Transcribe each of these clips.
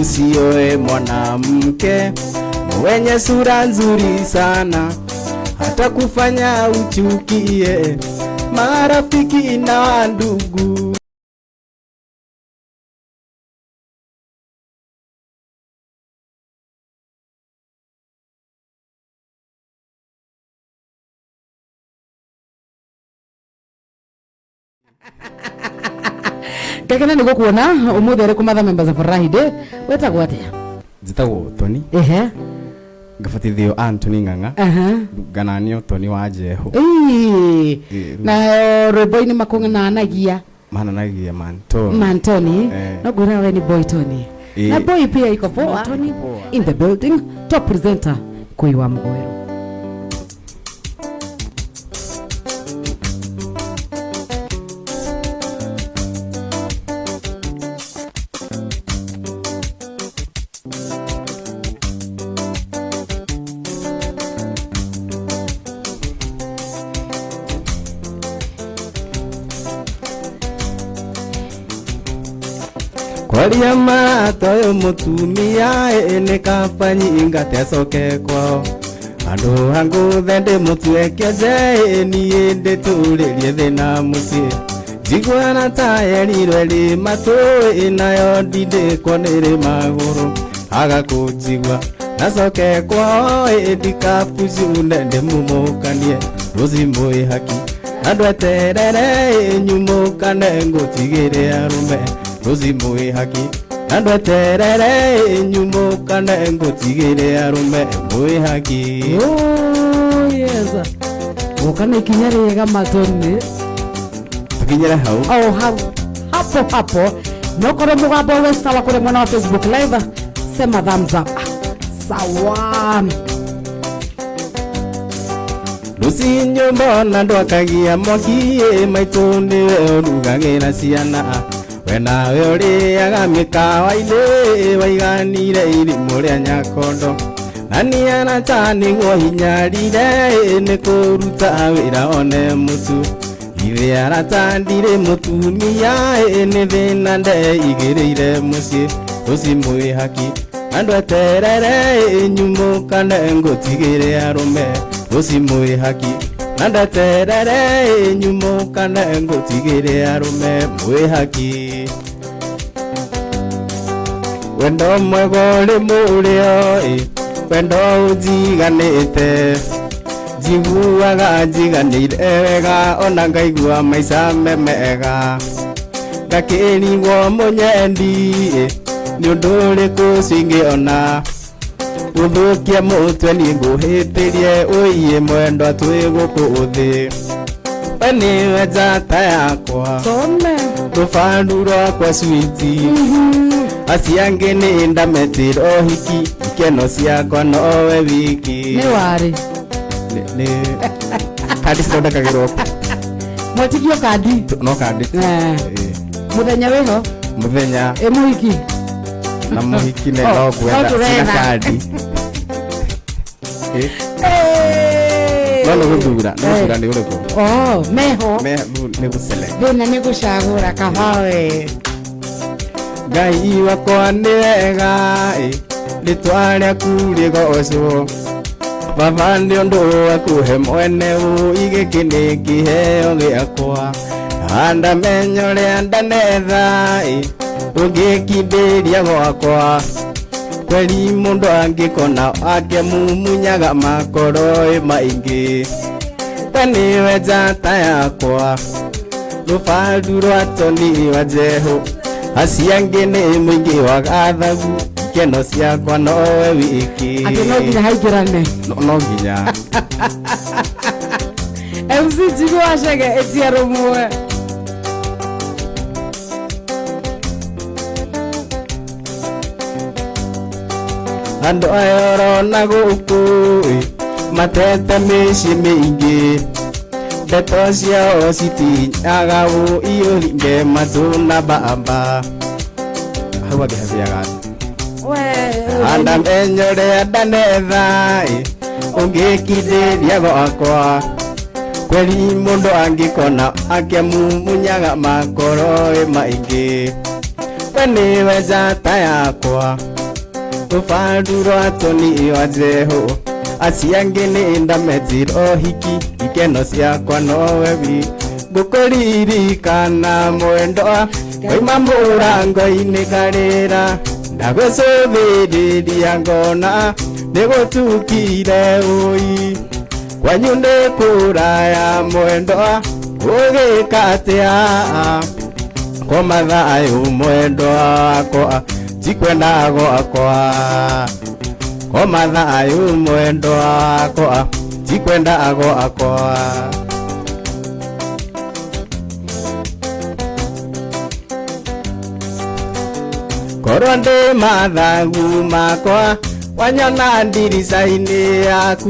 Usioe mwanamke mwenye sura nzuri sana, hata kufanya uchukie marafiki na ndugu. Ngakena nä gå kuona å må thä arä kå matha members of Friday. Wetagwo atä? Njĩtagwo Tony. Ngabatithio Anthony Ng'ang'a. Ngananio Tony wa Jehu. Ĩĩ. Ĩĩ, Na rwĩmbo-inĩ makũng'ananagia? Mananagia Mantoni. Mantoni. Eh. No ngwĩra we ni boy Tony. Ĩĩ. Na boy pia iko poa. Tony in the building, top presenter Koi wa Mugwero. Kwaria matoyo mutumia ĩ nĩ kaba nyingate acoke kwao andũ angũthe ndĩmũtue kĩonje ĩ niĩ ndĩtũrĩrie thĩna mũciĩ njiguana ta yerirwe rĩ matũ ĩ nayo ndindĩkwo nĩ rĩ magũrũ aga kũnjigua nacoke kwao ĩ ndikabucune ndĩmumũkanie rũcimũ ĩ haki andũ eterere ĩ nyumũkane ngũtigĩre arũme rũcimũ ĩ haki andũ eterere ĩ nyumũkane ngũtigĩre arũme mwĩ haki. Oh, yes. Woka na ikinya rĩega Matoni. Tũkinyĩre hau. Oh, hau hapo hapo nokorwo mũgambo wĩ sawa kũrĩ mwena wa Facebook Live, sema thumbs up. Ah, sawa. Rũcinĩ mbona ndwakagia mwaki ĩ maitũ nĩwe ũrugagĩra ciana we nawe ũrĩaga mĩkawa-inĩ waiganire irimũ rĩa nyakondo na niarata nĩguo hinyarire ĩ nĩ kũruta wĩra one mũtu ithe arata ndirĩ mũtumia ĩ nĩ thĩna ndeigĩrĩire mũciĩ rũcimũ ĩ haki andũ eterere ĩ nyumũkane ngũtigĩre arũme rũcimũ ĩ haki andũ eterere ĩ nyumũkane ngũtigĩre arũme mwĩ haki wendo mwega ũrĩ mũrĩo ĩ wendo ũnjiganĩte njiguaga njiganĩire wega ona ngaigua maica me mega ngakĩrigwo mũnyendi ĩ nĩ ũndũ ũrĩkũ ũcio ingĩona gũthũkia mũtwe niĩ ngũhĩtĩrie ũiye mwendwa twĩ gũkũ thĩ we nĩwe njata yakwa. Tome. Rũbaru rwakwa switi acio angĩ nĩ ndametĩra ũhiki ikeno ciakwa nowe wiki. Nĩ warĩ. Nĩ kandi cithondekagĩrwo kũ? Mwetigio kandi. No kandi. Eh. Ĩ. Mũthenya wĩho. Mũthenya. Ĩ mũhiki. Na mũhiki nĩ Oh, no no ngwenda tũretha. cina kandi. Ĩ. No nĩ gũthura nĩ gũthura nĩ ũrĩkũ. Oh, meho. Me nĩ gũselect. Thĩna nĩ gũcagũra kabawe. Ngai wakwa nĩ wega ĩ rĩtwa rĩaku rĩgocwo baba nĩ ũndũ wakuhe mwene ũi gĩkĩ nĩ kĩheo gĩakwa andamenya ũrĩa ndanetha ĩ ũngĩkindĩria gwakwa kweri mũndũ angĩkona ake mumunyaga makoro ĩ maingĩ we nĩwe njata yakwa rũbaru rwa Tony wa Jehu acio angĩ nĩ mũingĩ wa gathagu ikeno ciakwa nowe wiki. Atĩ no nginya haingĩrane. No nginya. MC Njigu wa Chege ĩtia rũmwe. Andũ aya ũrona gũkũ ĩ matete mĩciĩ mĩingĩ ndeto ciao citinyaga ũiyũringe matũ na mbamba hau angĩ hathiaga We. andamenya ũrĩa ndanetha ĩ ũngĩkindĩria gwakwa kweri mũndũ angĩkona akĩmumunyaga makoro ĩ maingĩ We nĩwe njata yakwa rũbandu rwa tũni wa Jehu acio angĩ nĩ ndametire ũhiki ikeno ciakwa nowe wi ngũkũririkana mwendwa waima mũrango-inĩ ngarĩra ndagũcũthĩrĩria ngona nĩgũtukire ũi kwanyu nĩ kũraya mwendwa ũgĩka atĩa koma thayũ mwendwa wakwa tikwenda gwakwa koma thayũ mwendwa wakwa tikwenda gwakwa. Korwo ndĩ mathagu makwa wanyona ndirica-inĩ yaku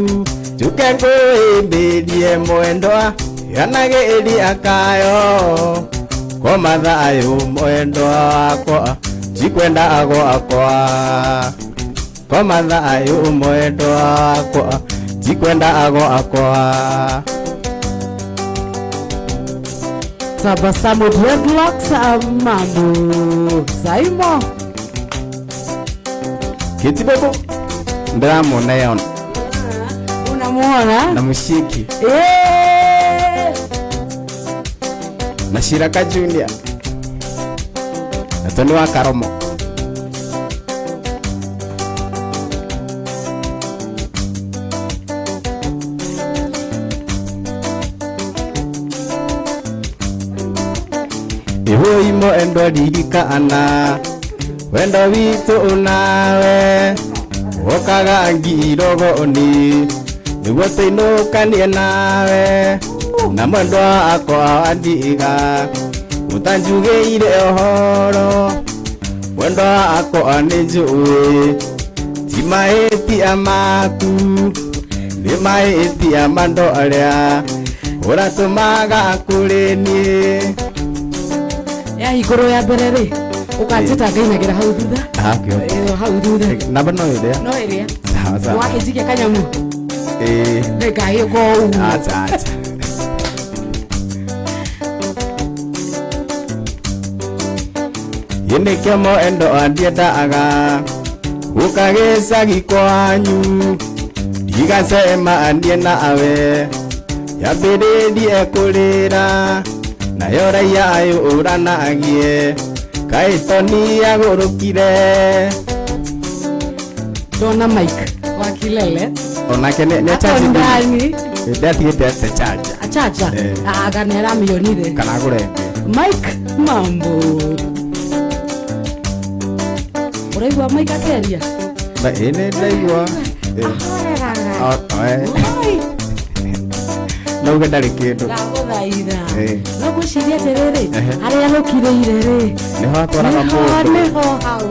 njuke ngũĩmbĩrie mwendwa yanagĩria kayo koma thayũ mwendwa wakwa tikwenda gwakwa koma thayũ mwendwa wakwa tikwenda gwakwa. Tabasamu dreadlocks mambo Saimo Kitibebo ndĩramuona yona unamuona na mushiki na Shiraka Junior na Tony wa Karomo. Ihuimo endo ririkana wendo witũ nawe wokaga ngirogoni nĩguo tũinũkanie nawe na mwendwa wakwa wandiga ũtanjugĩire ũhoro mwendwa wakwa nĩ njũĩ ti mahĩtia maku nĩ mahĩtia ma andũ arĩa ũratũmaga kũrĩ niĩ. Ya igũrũ ya mbere rĩ ũkanjĩta ngainagĩra hau thutha. Hau thutha namba no ĩrĩa no ĩrĩa wakĩnjikia kanyamu nĩngagĩũka ũguo. Acha acha. Nĩkĩo mwendo andiendaga gũka gĩcagi kwanyu ndigacemanie nawe yambĩrĩrie kũrĩra nayo raia yũranagie kaĩ Tony agũrũkire. Ndona Mike wa Kilele onake nĩ ako ndani ndatigĩte ate charger achacha aga nĩ aramĩonire kana agũre ĩngĩ. Mike mambo ũraigua Mike akĩaria? Ĩĩ nĩ ndaigua. No uge ndarĩ kĩndũ. Ndagũthaitha no ngwĩciria atĩrĩrĩ harĩa rũkirĩire rĩ nĩho atwaraga mũndũ nĩho hau.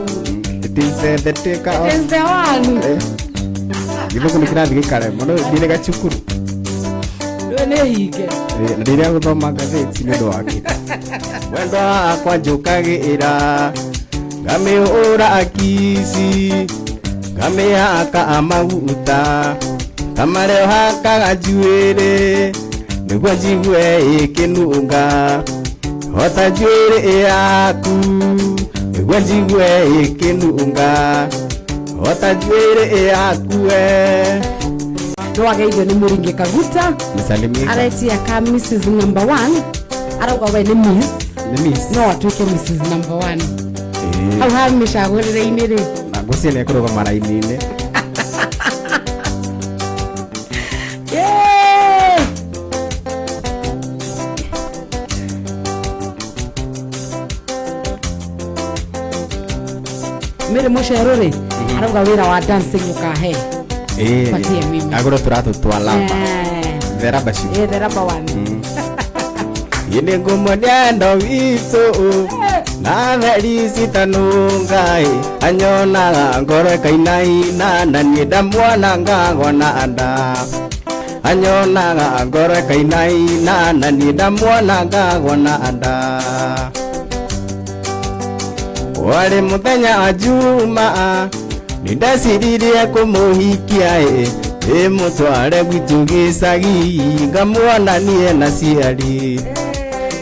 It is the take out. It is the one. Gĩthũngũ nĩ kĩrathiĩ gĩkaremwo no thire gacukuru rĩu nĩ hinge na rĩrĩa gũthoma ngathĩti nĩ ũndũ wa kĩ mwendwa wakwa njũkagĩra ngamĩhũra akici ngamĩhaka maguta kamarĩa ũhakaga njuĩrĩ nĩguo njigue ĩkĩnunga ota njuĩrĩ yaku nĩguo njigue ĩkĩnunga ota njuĩrĩ yaku we. Nĩwageithio nĩ Mũringi Kaguta nisalimie aretia ka Mrs number 1 arauga we nĩ Miss nĩ Miss no atuĩke Mrs number 1 hau ha mĩcagũrĩre-inĩ rĩ na ngũciĩ nĩ ekũrũgama raini-inĩ. Mary Mũcero rĩ arauga wĩra wa dancing ũkahe patie mimi agũre tũratũ twa lamba the rubber shoe the rubber one. Ĩnĩ ngũmuonia endo witũ na theri citanungai anyonaga ngoro ĩkainaina na niĩ ndamuona ngagwa na nda anyonaga ngoro ĩkainaina na niĩ ndamuona ngagwa na nda. Warĩ mũthenya wa Juma nĩndeciririe kũmũhikia ĩmũtware gwitũ gĩcagi ngamuonanie na ciari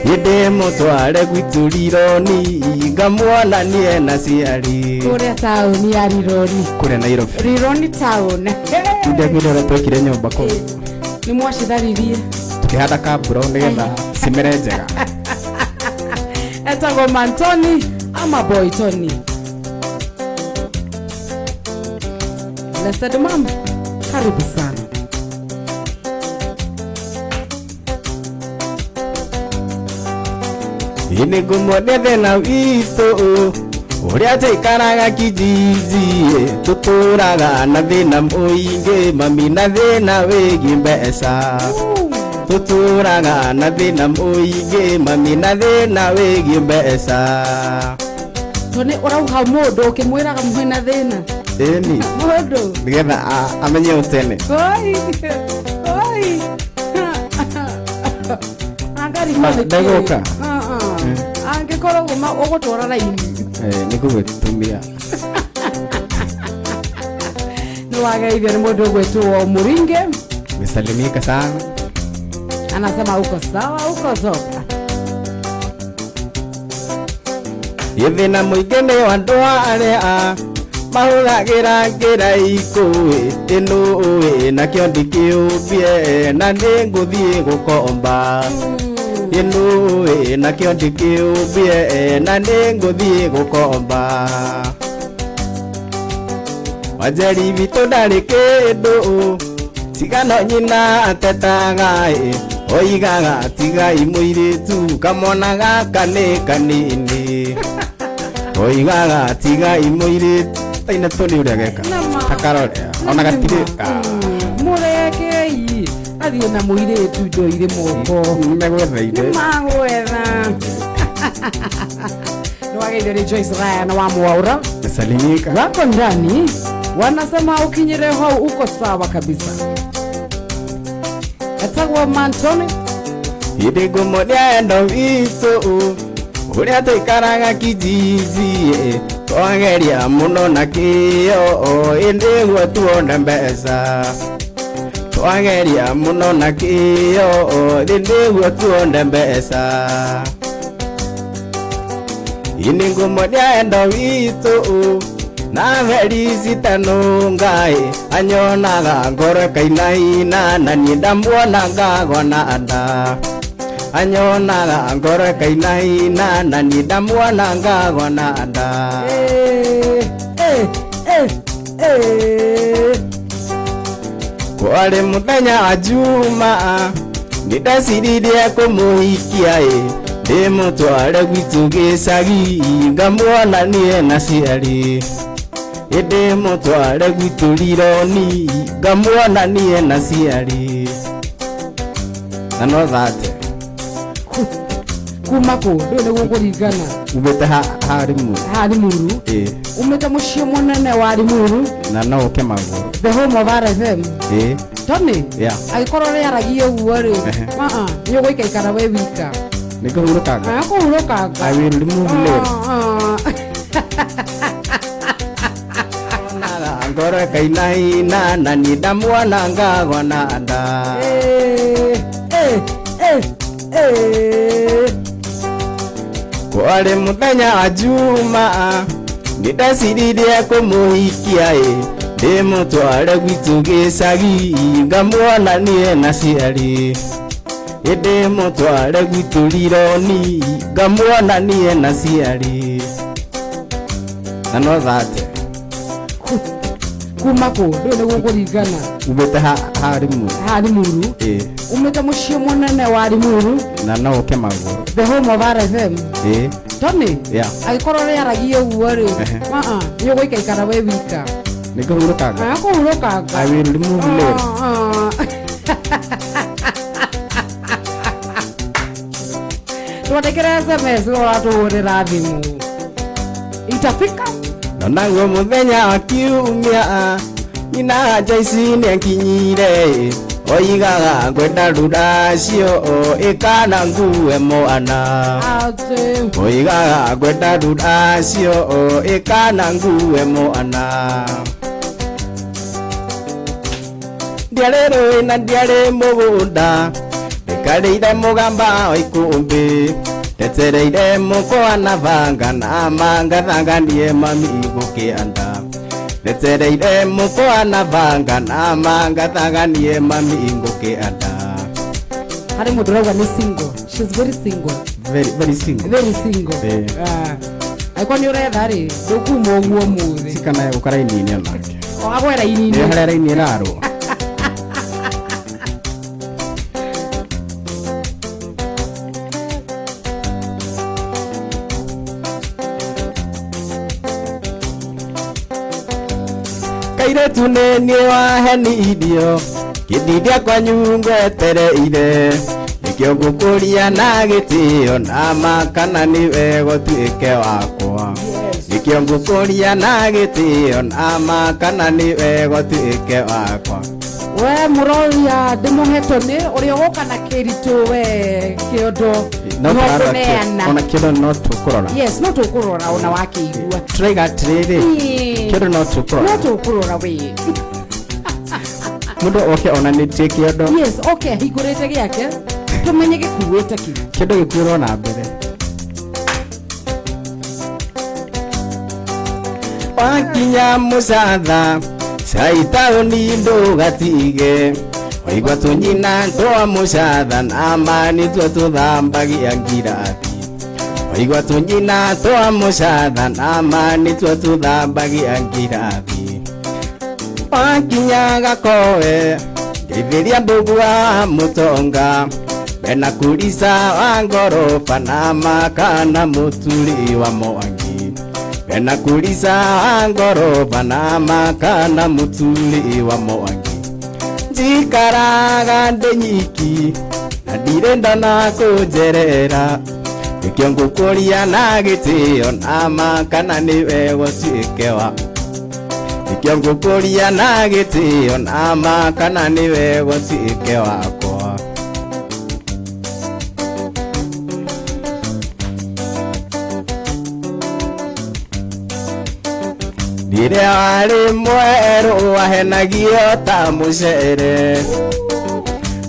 Ndĩmũtware gwitũ Rironi ngamuonanie na ciari. Kũrĩa taũni ya Rironi. Kũrĩa Nairobi. Rironi town. Ndĩakuire ũrĩa twekire nyũmba kũu. Nĩ mwacitharirie. Tukĩhanda kamburo nĩgetha cimere njega. Etagwo Mantoni ama Boy Tony. Blessed mom, karibu sana. Nĩ ngũmuonia thĩna witũ ũrĩa tũikaraga kijiji tũtũraga na thĩna mũingĩ mami na thĩna wĩgiĩ mbeca. Tũtũraga na thĩna mũingĩ mami na thĩna wĩgiĩ mbeca. Tony ũrauha mũndũ ũkĩmwĩraga mwĩna thĩna. Ĩni. Mũndũ. Nĩgetha amenye ũtene. Oi. Oi. Angari Ndegũka. Angĩkorwo ũgũtwara raini. Nĩ ngũgũtũmia. Nĩ wageithio nĩ mũndũ ũgwĩtwo Mũringe. Nisalimika sana. Anasema uko sawa, uko sawa. Thĩna mũingĩ nĩ wa andũ arĩa mahũthagĩra njĩra ikũĩ ĩno ĩ nakĩo ndikĩũmbie na nĩngũthiĩ gũkomba. Ĩno ĩ nakĩo ndikĩũmbie na nĩngũthiĩ gũkomba. Wanjeri witũ ndarĩ kĩndũ tigano nyina atetaga ĩ oigaga tigai mũirĩtu kamwana gaka nĩ kanini. Oigaga tigai mũirĩtu taina Tony ũrĩa geka takarore ona gatirĩ mũrekei athiĩ na mũirĩtu indo irĩ moko megwetha inde nĩmagwetha. Nĩwageithio nĩ Joyce Ryan wa Mwaura. Salimika. Wako ndani wanasema ukinyire hau uko sawa kabisa. Etagwo Mantoni. Ĩndĩ ngũmuonia endo witũ ũrĩa tũikaraga kijiji twageria mũno na kĩo ĩndĩ guo tuone mbeca. Twageria mũno na kĩo ĩndĩ guo tuone mbeca. Ĩndĩ ngũmuonia endo witũ na Felicitano ngai anyonaga ngoro ĩkainaina na niĩ ndamuona ngagwa na nda. Anyonaga ngoro ĩkainaina na niĩ ndamuona ngagwa na nda. Kwarĩ mũthenya wa Juma nĩndeciririe kũmũhikia ĩ ndĩmũtware gwitũ gĩcagi ngamuonanie na ciari. Ndĩmũtware gwitũ Rironi ngamuonanie na ciari. Na no thate. Kuma kũ ndũĩ nĩ gũkũringana. Umĩte ha Limuru. Ha Limuru. Ĩĩ. Umĩte mũciĩ mũnene wa Limuru. Na no ũke magũrũ. The home of RFM. Ĩĩ. Tony. Yeah. Angĩkorwo rĩaragia ũguo rĩ, nĩ ũgũikaikara we wika. Nĩ ngũhurũkanga. Kũhurũkanga. I will remove later. Ngoro ĩkainaina na niĩ ndamuona ngagwa na nda. Kwarĩ mũthenya wa Juma nĩndeciririe kũmũhikia ĩ ndĩmũtware gwitũ gĩcagi ngamuonanie na ciari. Ndĩmũtware gwitũ Rironi ngamuonanie na ciari. Na no thate. Kuma kũ ndũĩ nĩ gũkũringana. Umĩte ha Limuru. Ha Limuru. Ĩĩ. Umĩte mũciĩ mũnene wa Limuru. Na no ũke magũrũ. The home of RFM. Ĩĩ. Tony. Yeah. Angĩkorwo rĩaragia ũguo rĩ, nĩ ũgũikaikara we wika. Nĩ ngũhurũkanga. Kũhurũkanga. I will remove later. Twandĩkĩre SMS ũratũhũrĩra thimũ. Itafika. Nonaguo mũthenya wa kiumia nyina Joyce nĩankinyire oigaga ngwenda rũracio ĩkana ngue mwana. Oigaga ngwenda rũracio ĩkana ngue mwana. Ndiarĩ rũĩ na ndiarĩ mũgũnda Ndikarĩire mũgamba wa ikũmbĩ ndetereire mũkwa na banga na mangathanganie mami gũkĩanda ndetereire mũkwa na banga na mangathanganie mami ngũkĩanda. Harĩ mũndũ ũrauga nĩ single. She's very single. Very, very single. Very single. Eh. Ah. Angĩkorwo nĩ ũretha rĩ, ndũkuma ũguo ũmũthĩ. Cikana gũka raini-inĩ onake. O agwe raini-inĩ. Nĩ harĩa raini ĩrarwo. Kairetu nĩ niĩ wahenirio kĩndindia kwanyu ngwetereire nĩkĩo ngũkũria na gĩtĩo na makana nĩwe gũtuĩke wakwa nĩkĩo ngũkũria na gĩtĩo na makana nĩwe gũtuĩke wakwa. We mũroria ndĩmũhetwo nĩ ũrĩa ũgũka na kĩritũ we kĩondo No no tũrarora kũneana. Ona kĩondo no tũkũrora. Yes, no tũkũrora ona wakĩigua. Tũraiga atĩrĩrĩ, Ĩĩ. kĩondo no tũkũrora. No tũkũrora we. Mũndũ oke onanĩtie kĩondo. Yes, okay, hingũrĩte gĩake tũmenye gĩkuĩte kĩ. Kĩondo gĩkuĩrwo na mbere. Wakinya mũcatha cai taũni ndũgatige waigua tũnyina twa mũcatha na mani tuo tũthambagia ngirathi waigua tũnyina twa mũcatha na mani tuo tũthambagia ngirathi wakinya gakowe ngeithĩria mbũgua mũtonga bena kurisa wa ngoroba na makana mũturi wa mwangi bena kurisa wa ngoroba na makana mũturi wa mwangi njikaraga ndĩ nyiki na ndirenda na kũnjerera nĩkĩo ngũkũria na gĩtĩo na makana nĩwe gũtuĩke wa nĩkĩo ngũkũria na gĩtĩo na makana nĩwe gũtuĩke wakwa. Rĩrĩa warĩ mwerũ wahenagio ta mũcere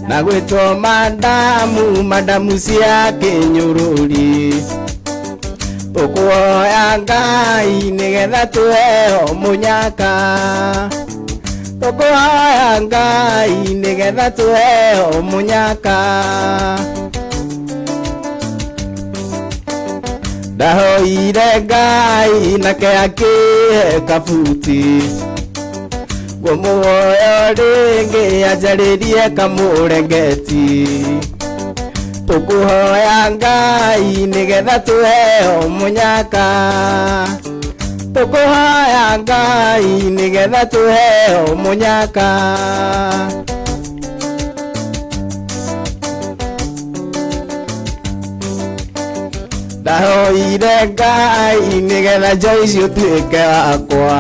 na gwĩtwo mandamu mandamu cia kĩnyũrũri tũkũhoya Ngai nĩgetha tũheo mũnyaka tũkũhoya Ngai nĩgetha tũheo mũnyaka. Ndahoire Ngai nake akĩhe kabuti ngũmũhoya rĩngĩ anjarĩrie kamũrengeti tũkũhoya Ngai nĩgetha tũheo mũnyaka tũkũhoya Ngai nĩgetha tũheo mũnyaka. Ndahoire Ngai nĩgetha Joyce ũtuĩke wakwa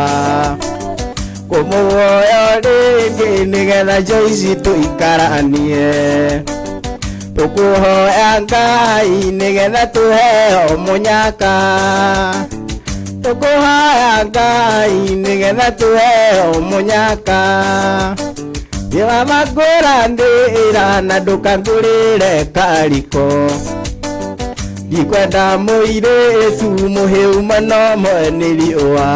kũmũhoya rĩngĩ nĩgetha Joyce tũikaranie tũkũhoya Ngai nĩgetha tũheo mũnyaka tũkũhoya Ngai nĩgetha tũheo mũnyaka. Ndĩramangũra ndĩra na ndũkangũrĩre kariko ndikwenda mũirĩtu mũhĩu mũno mwene riũa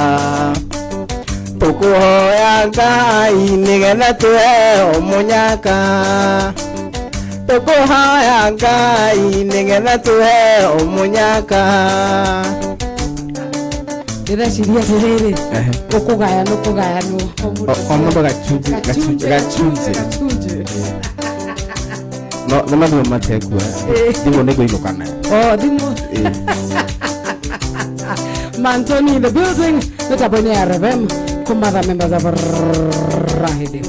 tũkũhoya Ngai nĩgetha tũheo mũnyaka tũkũhoya Ngai nĩgetha tũheo mũnyaka. Ndĩreciria atĩrĩrĩ, ũkũgayanwo kũgayanwo O mũndũ gacunjĩ gacunjĩ gacunjĩ gacunjĩ. No no mathimũ matekua thimũ nĩ ngũinũka nayo. Oh, thimũ. Ĩĩ. Mantoni in the building nĩtambũ-inĩ ya RFM kumatha members of Rahidi.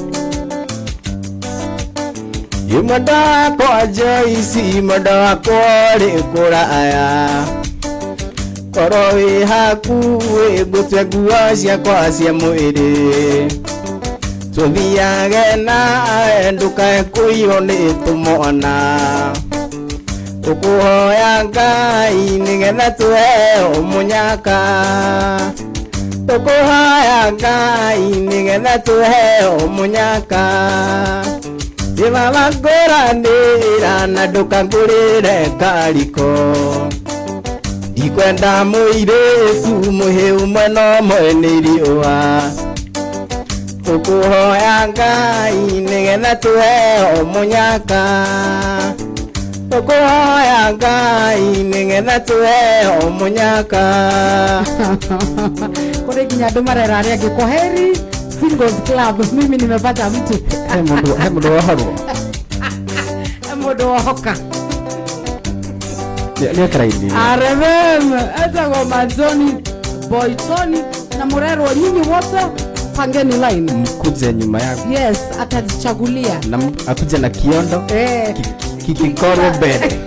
Mwenda wakwa Joyce mwenda wakwa ũrĩ kũraya korwo wĩ hakuhĩ ngũtue nguo ciakwa cia mwĩrĩ tũthiage nawe ndũkae kũiywo nĩ tũmwana tũkũhoya Ngai nĩgetha tũheo mũnyaka tũkũhoya Ngai nĩgetha tũheo mũnyaka. Nĩ baba ngũranĩra na ndũkangũrĩre kariko. Ndikwenda mũirĩtu mũhĩu mwena ũmwe nĩ riũa. Tũkũhoya Ngai nĩgetha tũheo mũnyaka. Tũkũhoya Ngai nĩgetha tũheo mũnyaka. Kũrĩ nginya andũ marera arĩa angĩ, kwaheri Singles Club, mimi nimepata mtu. He mũndũ wohorwo. He mũndũ wohoka. Nĩ ekaraini. RFM etagwo Manzoni Boytoni na mũrerwo nyinyi wote pangeni line. Mkuje nyuma yangu. Yes, atajichagulia. Na akuje na kiondo. Eh. Kikoro mbere.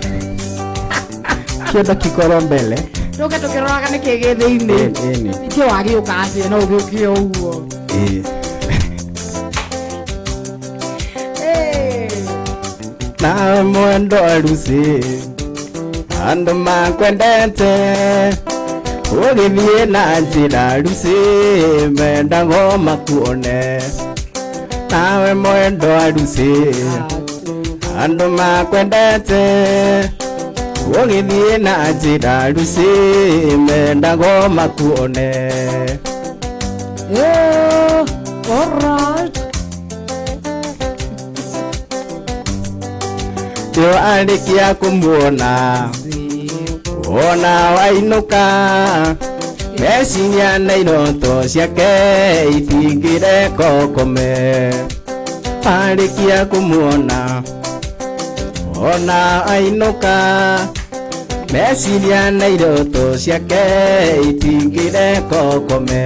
Kiondo kikoro mbele. Tũke tũkĩroraga nĩkĩ gĩ thĩinĩ. Ĩni. Nĩkĩ wagĩũka atĩa no ũgĩũkire ũguo. Eh. Nawe mwendo arusi andũ makwendete ũgĩthiĩ na njĩra ruci mendagwo makuone. Nawe mwendo arusi andũ makwendete ũgĩthiĩ na njĩra ruci mendagwo makuone. Yeah, all right. Yo arĩkia kũmuona ona wainũka meciria na iroto ciake itingĩreka ũkome. Arĩkia kũmuona ona ainũka meciria na iroto ciake itingĩreka ũkome.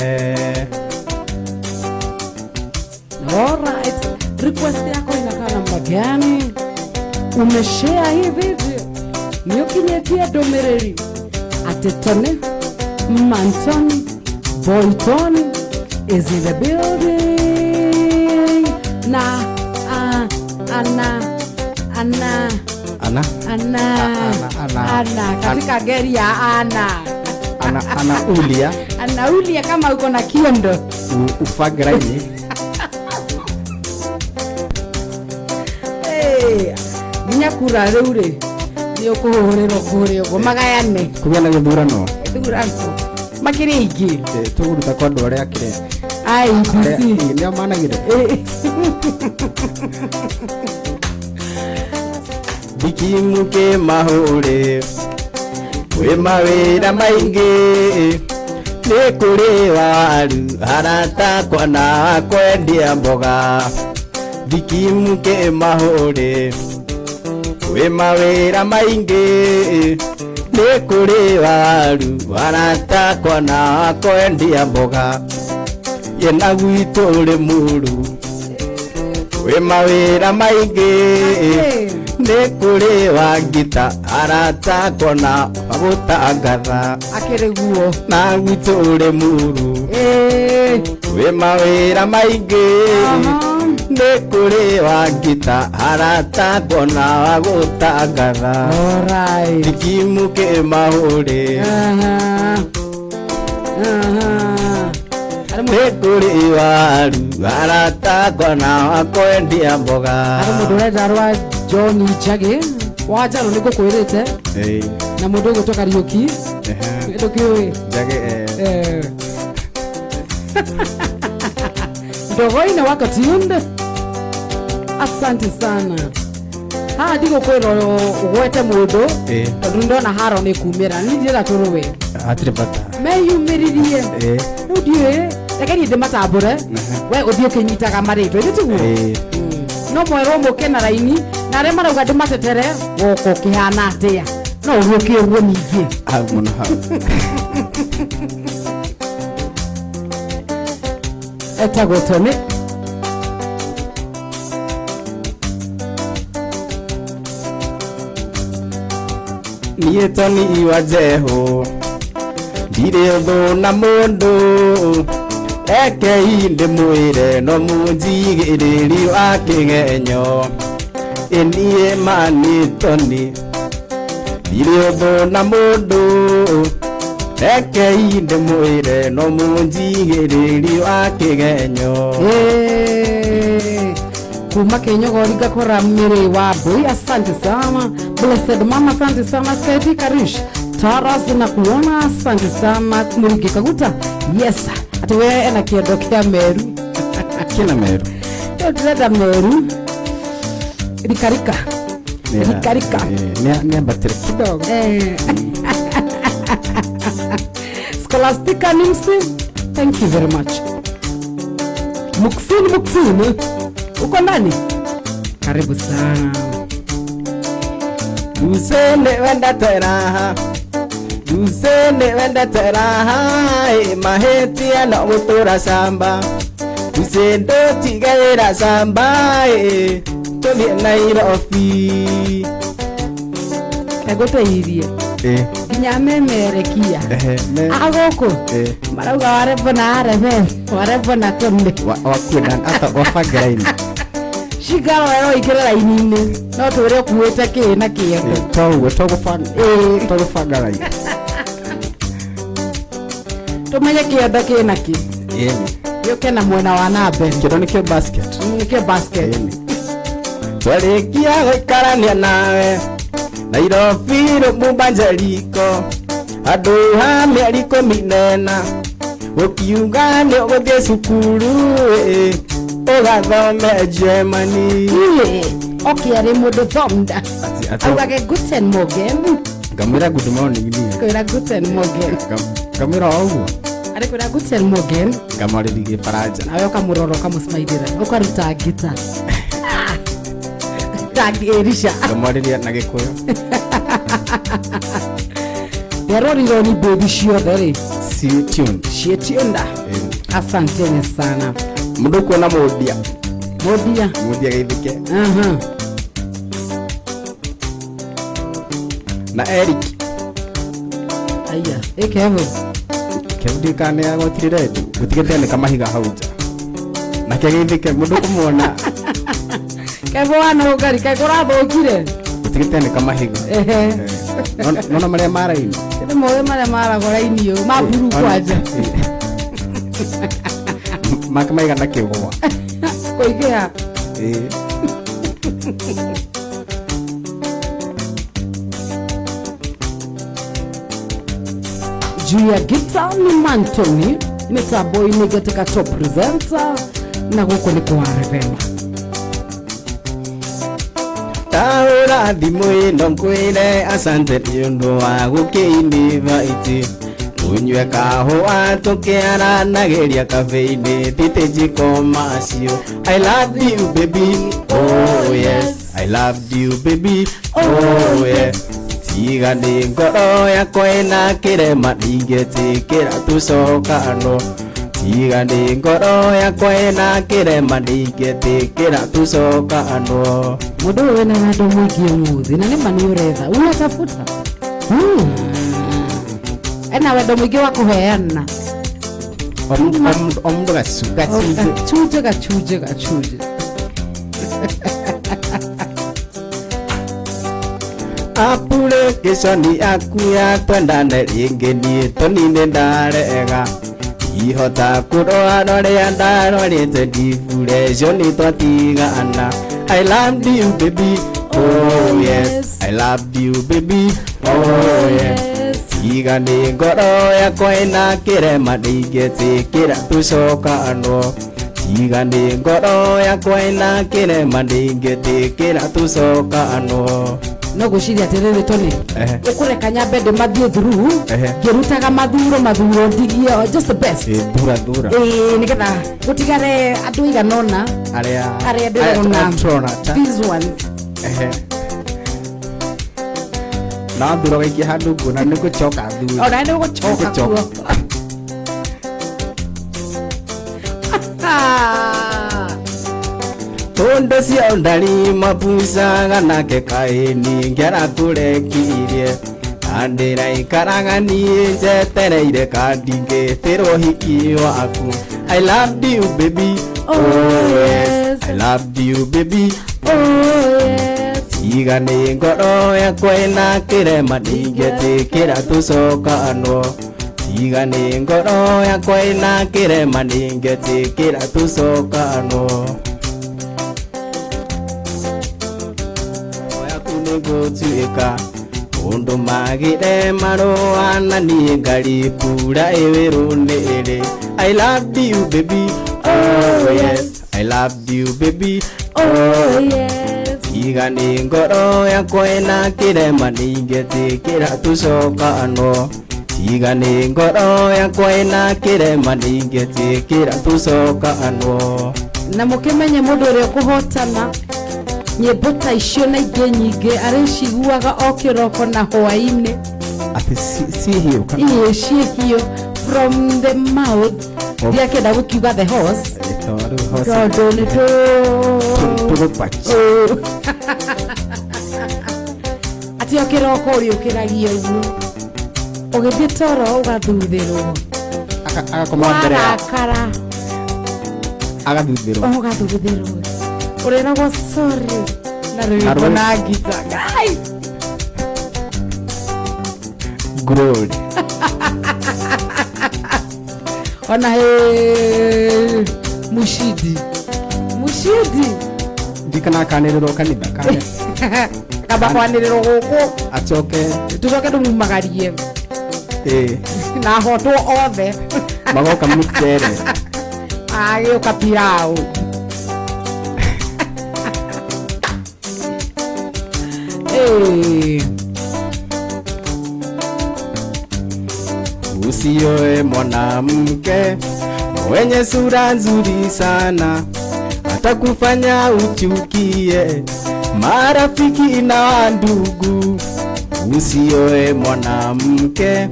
All right. Request yako inakaa namna gani? Umeshare hii video? Nĩũkinyĩtie ndũmĩrĩri atĩ Tony Mantoni Boytoni is in the building na ana ana Ana ana Ana, ana katika gari ya ana ana ana ulia anaulia kama uko na kiondo ufange raini. Hey, nginya kura rĩu rĩ nĩ ũkũhũrĩrwo kũrĩa ũguo magayane. Kũgĩa na gĩthurano. Gĩthurano makĩrĩ aingĩ. Tũgũruta kwa andũ arĩa akĩrĩ IEBC. Nĩo managĩre. Ndikimuke mahũrĩ kwĩ mawĩra maingĩ nĩ kũrĩ waru arata na kwendia mboga. Ndikimuke mahũrĩ kwĩ mawĩra maingĩ nĩ kũrĩ waru arata na kwendia mboga. Yena gwitũ rĩ mũru kwĩ mawĩra maingĩ nĩ kũrĩ wa ngita arata na gũtangatha. Akĩrĩ guo. Na gwitũ rĩ mũru kwĩ mawĩra maingĩ nĩ kũrĩ wa ngita arata na gũtangatha. Alright. Ndikimuke mahũrĩ nĩ kũrĩ waru arata na kwendia mboga. Harĩ mũndũ ũrenda rwa John Njagi wa Njarũ nĩ ngũkwĩrĩte na mũndũ ũgwĩtwo Kariũki ndũkĩũĩ. Njagi. Ndogoine wako tuned. Asante sana. Haha ndigũkwĩra ũgwete mũndũ tondũ ndona haro nĩ kumĩra nĩ ndĩrenda tũrũe. Hatirĩ bata. Meyumĩririe. Rĩu ndiũĩ reke niĩ ndĩmatambũre we ũthiĩ ũkĩnyitaga marĩtwa ithe tiguo. No mwerwo mũke na raini na arĩa marauga ndĩmatetere gũkũ kĩhana atĩa no ũriũke ũguo ningĩ. Hau mũno hau. Etagwo Tony. Niĩ Tony wa Jehu ndirĩ ũthũ na mũndũ rekei ndĩmwĩre no mũnjigĩrĩri wa kĩgenyo. Ĩ niĩ ma nĩ Tony ndirĩ ũthũ na mũndũ rekei ndĩmwĩre no mũnjigĩrĩri wa kĩgenyo. Kuma Kenyogori ngakora Mary wa Mbui, asante sana. Blessed mama, asante sana. Seti Karish Taras na kuona, asante sana. Muringi Kaguta, yes, ati we ena kĩondo kĩa Meru. Kina Meru. Rĩu ndĩrenda Meru rikarika rikarika. Nĩambatĩre kidogo. Scholastica Nimsi, thank you very much. Muksini Muksini, uko ndani? Karibu sana. Usene wendete raha, Usene wendete raha, mahĩtia no gũtũra camba. Usendo tigagĩra camba, tũthiĩ Nairobi. Egũteithie nginya memerekia agũkũ marauga warebo na arebe warebo na tũnĩ wakuenda ata wabange raini cigaro wero ikĩre raini-inĩ no twĩre ũkuĩte kĩ na kĩondo. Toguo tũgũbanga raini tũmenye kĩondo kĩ na kĩ. Gĩũke na mwena wa na mbere. Kĩondo nĩkĩo basket. Nĩkĩo basket. Twarĩkia gũikarania nawe Nairobi Rũmumba Njeriko handũ ha mĩeri 14 ũkiuga nĩ ũgũthiĩ cukuru ũgathome Germany. Oke arĩ mũndũ thomda augage guten morgen. Ngamwĩra good morning niĩ. Kwĩra guten morgen. Ngamwĩra o ũguo. Arĩ kwĩra guten morgen. Ngamwarĩria Gĩbaranja. Nawe ũkamũrora ũkamũsmaithĩra ũkaruta ngita tangĩrisha. Ngamwarĩria na Gĩkũyũ. Nderorirwo ni baby ciothe rĩ ciĩ tuned. Ciĩ tuned. Asanteni sana. Mũndũ kuona mũndia. Mũndia. Mũndia geithĩke. Na Eric. Aya, ĩkebu. Kebu ndikane agotire rendi. Gũtigĩte nĩ kamahiga hau nja. Nake geithĩke mũndũ kũmuona. Kebu wana ũngari kaĩ kũrathũkire. Gũtigĩte nĩ kamahiga. Nona marĩa ma raini. Nĩ moĩ marĩa maragwo raini ũyũ, ma mburu kwanja. Make maigana kĩgwa. Kũingĩha. Juu ya gita ni Mantoni, mĩtambo-inĩ katika top presenter na gũkũ nĩ kwa Revema. Tahũra thimũ ĩno ngwĩre asante nĩ ũndũ wa gũkĩinivite. Ũnyue kahũa tũkĩaranagĩria cafe-inĩ tĩtĩ njiko macio. I love you baby, oh yes. I love you baby, oh yes. Tiga nĩ ngoro yakwa ĩna kĩrema ndingĩtĩkĩra tũcokano. Tiga nĩ ngoro yakwa ĩna kĩrema ndingĩtĩkĩra tũcokano. Mũndũ ũyũ wĩna wendo mũingĩ ũmũthĩ na nĩma nĩ ũretha unatafuta. Ena wendo mũingĩ wa kũheana. O mũndũ gacunjĩ. Gacunjĩ gacunjĩ. Application yaku ya twendane rĩngĩ niĩ Tony nĩ ndarega. Ihota kũrora rũrĩa ndarorĩte depression twatigana. I love you baby, oh yes. I love you baby, oh yes. Tiga nĩ ngoro yakwa ĩna kĩrema ndingĩtĩkĩra tũcokano. Tiga nĩ ngoro yakwa ĩna kĩrema ndingĩtĩkĩra tũcokano. No gwĩciria atĩrĩrĩ Tony, ũkũreka nyambe ndĩmathiĩ through ngĩrutaga mathuro ndigie just the best. Thura thura. Nĩgetha gũtigare andũ aigana ũna arĩa ndĩrona these ones. Na thura gaikia handũ nguona nĩ gũcoka thura. Ona nĩ gũcoka kuo. Tondo cia ndari mabucaga nake kaĩ ningĩarakũrekirie. Andĩraikaraga niĩ njetereire kandingĩtĩrwo hiki waku. I loved you baby, oh yes. I loved you baby, oh yes. Tiga nĩ ngoro yakwa ĩna kĩrema ndingĩtĩkĩra tũcokanwo. Tiga nĩ ngoro yakwa ĩna kĩrema ndingĩtĩkĩra tũcokanwo. Nĩngũtuĩka ũndũ magĩre marũa na niĩ ngaribura ĩwĩrũ nĩ ĩrĩ. I love you baby, oh yes, I love you baby, Oh yes. Iga nĩ ngoro yakwa ĩna kĩrema ningĩtĩkĩra tũcokanwo. Tiga nĩ ngoro yakwa ĩna kĩrema ningĩtĩkĩra tũcokanwo. Na mũkĩmenye mũndũ ũrĩa ũkũhotana nyĩmbo ta icio na ingĩ nyingĩ arĩciguaga o kĩroko na hwaĩ-inĩ. Atĩ ci hiũ kana? Iĩ ciĩhiũ from the mouth. Ndiakĩenda gũkiuga the horse. Tondũ horse tondũ nĩ tũgũpachi. Atĩ o kĩroko ũrĩũkĩragia ũguo ũgĩthiĩ toro ũgathuthĩrwo. Agakoma mbere ya warakara agathuthĩrwo. Ũgathuthĩrwo ũrĩragwo sorry na rwĩmbo rwĩmbo. Na ngita Ngai. Glory. Ona he mushidi mushidi. Ndikana kanĩrĩrwo kanitha kane. Kamba kwanĩrĩrwo gũkũ. Acoke. Tũcoke tũmumagarie. Ĩĩ. Na hotwo othe. Magoka mũcere. Agĩũka pilau. Eh. Usioe mwanamke mwenye sura nzuri sana, atakufanya uchukie marafiki na ndugu. Usioe mwanamke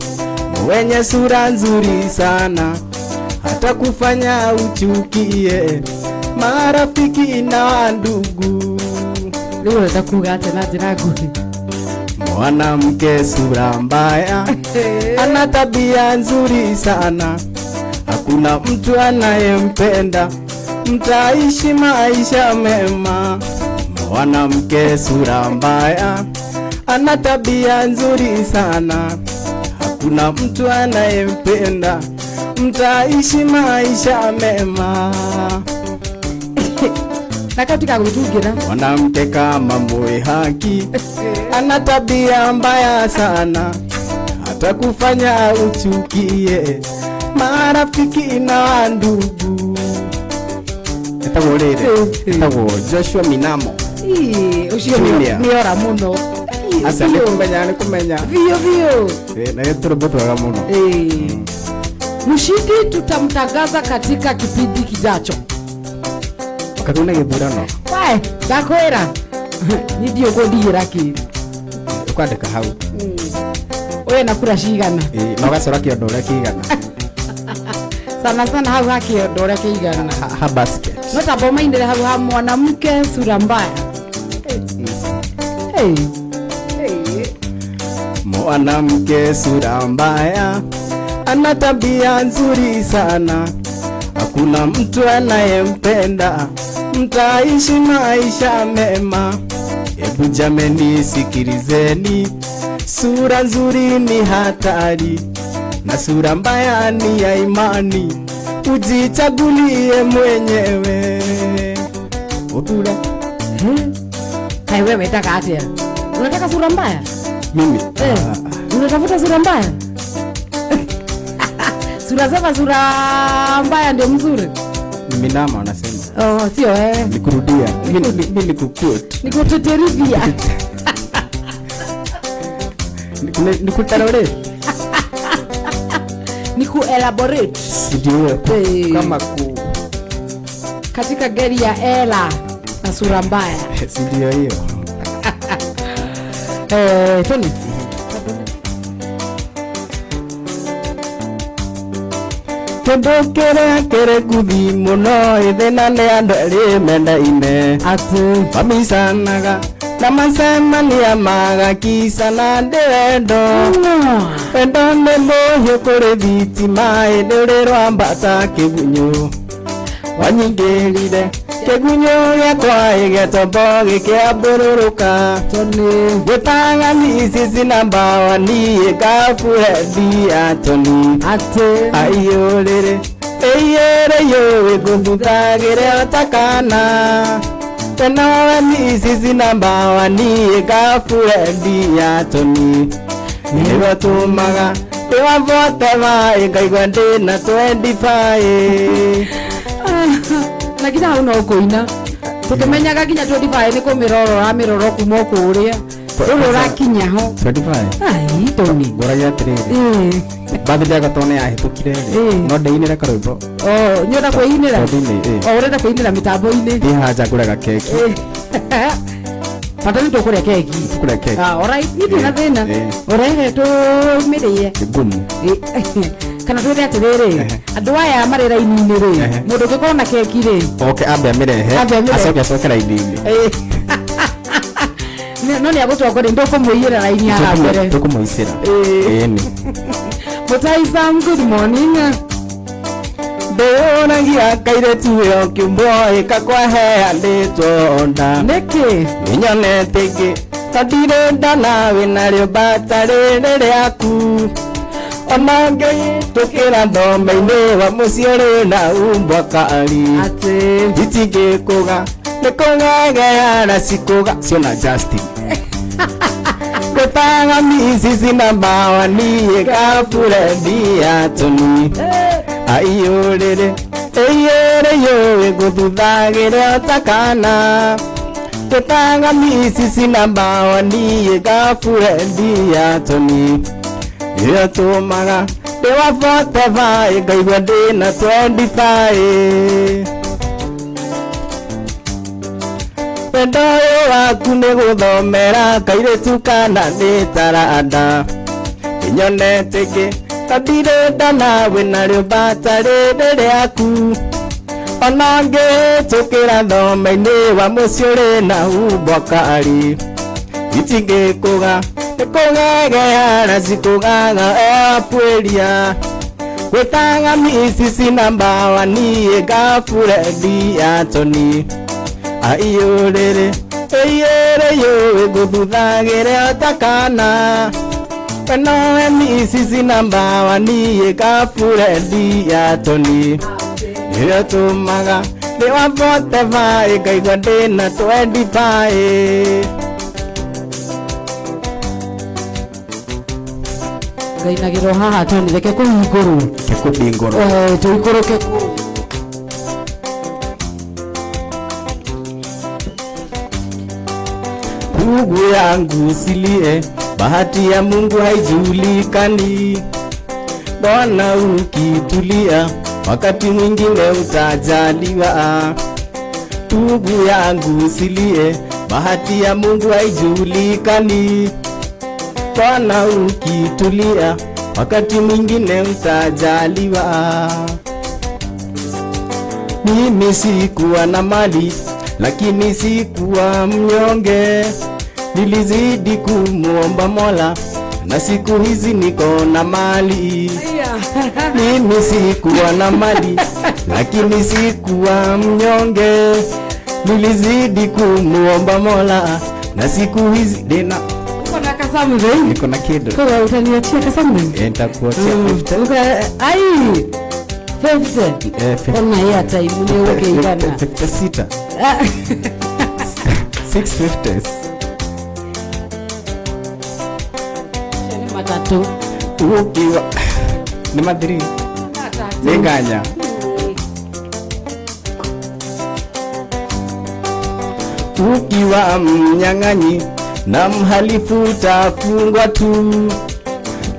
mwenye sura nzuri sana, atakufanya uchukie marafiki na ndugu. Rĩu ũrenda kuga atĩa na njĩra nguhĩ? Mwanamke sura mbaya ana tabia nzuri sana, hakuna mtu anayempenda, mtaishi maisha mema. Mwanamke sura mbaya ana tabia nzuri sana, hakuna mtu anayempenda, mtaishi maisha mema. Na katika gũtungira. Mwanamke kama mwihaki ana tabia mbaya sana, atakufanya uchukie marafiki na ndugu. Etagwo rĩrĩ, etagwo Joshua Minamo. Ii, ũcio Junior. nĩ ora mũno. Ii, Aca nĩ biũ. kũmenya, nĩ kũmenya. Biũ biũ. Na nĩ tũrũmbo twega mũno. Mshindi tutamtangaza katika kipindi kijacho. Katuna gĩthurano. Wae, ndakwĩra. Niĩ ndiũĩ ngũndigĩra kĩ. Ũkwandĩka hau. Ũyũ na kura cigana? Ĩĩ, na ũgacora kĩondo ũrĩa kĩigana. Sana sana hau ha kĩondo ũrĩa kĩigana. Ha basket. No ta bomainĩre hau ha mwanamke sura mbaya. Hey. Hey. Mwanamke sura mbaya ana tabia nzuri sana, hakuna mtu anayempenda, mtaishi maisha mema. Hebu jameni sikilizeni, sura nzuri ni hatari na sura mbaya ni ya imani, ujichagulie mwenyewe. Utule. Kai wewe unataka atia? Unataka sura mbaya? Mimi? Unatafuta sura mbaya? Sura sema sura mbaya ndio mzuri. Mimi nama wanasema. Oh, sio Nikurudia. Mimi nikuquote. Nikuteterivia. Nikutarore. Nikuelaborate. Ndio. Kama ku katika gari ya ela na sura mbaya. Si ndio hiyo. Tony. Kĩndũ kĩrĩa kĩrĩ nguthi mũno ĩthĩna nĩ andũ erĩ mendaine. Atĩ. Mamicanaga na macemania magakicana ndĩ wendo. Wendo nĩ mũhiũ kũrĩ thitima ĩndĩ ũrĩ rwambata kĩgunyũ. Wanyingĩrire kĩgunyũ gĩakwa gĩgĩtombo gĩkĩambũrũrũka. Tony. Gwĩtaga ici cina mbawa niĩ ngaburendia Tony. Atĩ. Aiyũrĩrĩ, ĩiyũrĩ yũĩ ngũthutagĩre o ta kana. Tena misisi namba wani gafurendi ya Toni nĩwe tũmaga ndĩwa 45 ngaigua ndĩna 25. Na nginya hau no kũina tũkĩmenyaga nginya 25 nĩ kũmĩrorora mĩroro kuma kũrĩa rũrũ ũrakinya ho. 25. Ai, Tony. Ngũragia atĩrĩrĩ, birthday yakwa tondũ nĩ yahĩtũkire rĩ, no ndĩinĩre karwĩmbo. Oh, nĩ ũrenda kwĩinĩra? Tondũ nĩ O ũrenda kwĩinĩra mĩtambo-inĩ? Thiĩ haha ngũre gakeki. Bata nĩ tũkũrĩa keki. Tũkũrĩa keki. Ah, alright, niĩ ndirĩ na thĩna. Ũrehe tũmĩrĩe. Ngumu. Kana twĩre atĩrĩrĩ, andũ aya marĩ raini-inĩ rĩ, mũndũ ũngĩkorwo na keki rĩ, oke ambe amĩrehe. Ambe amĩrehe. Acoke acoke raini-inĩ. No nĩ agũtongoria, ndũkũmũiyĩra raini haha mbere. Tũkũmũicĩra. Ĩni. Mũtai Sam, good morning. Ndĩũragia kairĩtu ĩyo kĩũmbwo ĩkakwaheanĩtwo nda. Nĩkĩ? Nĩnyonete ĩngĩ ta ndirĩ nda nawe narĩo mbata rĩrĩ rĩaku ona ngĩhĩtũkĩra thome-inĩ wa mũciĩ ũrĩ na umbwa kari. Atĩ. Itingĩkũga nĩ kũgegeara cikũga ciona Justin gwĩtaga misisi namba wani gaburendi ya Toni aiyũrĩrĩ ĩiyũrĩ yũĩ ngũthuthagĩre o ta kana gwĩtaga misisi namba wani gaburendi ya Toni ĩyo tũmaga ndĩ wa 45 ngaigua ndĩna 25. Wendo ũyũ waku nĩ gũthomera kairĩtu kana nĩ taranda ĩnyonete ĩngĩ ta ndirĩ nda nawe narĩo mbata rĩrĩ rĩaku ona ngĩhĩtũkĩra thome-inĩ wa mũciĩ ũrĩ na umbwa kari itingĩkũga nĩ kũgegeara cikũgaga apuĩria gwĩtaga misisi namba wani gaburendi ya Toni aiyũrĩrĩ ĩiyũrĩ yũĩ ngũthuthagĩre o ta kana we nowe misisi namba wani gaburendi ya Toni nĩyo tũmaga ndĩ wa 45 ngaigua ndĩna 25. Ngainagĩrwo haha Tony, reke kũhingũrwo. Kũhingũrwo. Tũikũrũke kũu. Ndugu yangu usilie, bahati ya Mungu haijulikani. Mbona ukitulia, wakati mwingine utajaliwa. Ndugu yangu usilie, bahati ya Mungu haijulikani. Mbona ukitulia, wakati mwingine utajaliwa. Mimi sikuwa na mali, lakini sikuwa mnyonge. Nilizidi kumuomba Mola, na siku hizi niko na mali. Mimi sikuwa na mali, lakini sikuwa mnyonge. Nilizidi kumuomba Mola, na siku hizi dena. Uko na kasamu zaidi? Niko na kido. Kwa utaniachia kasamu? Nitakuachia 50. Ai! 50. 50. Ona hii hata imune uke igana. 56. 650. Ni matatu. Ukiwa ni madri. Ni nganya. Ukiwa mnyang'anyi na mhalifu utafungwa tu.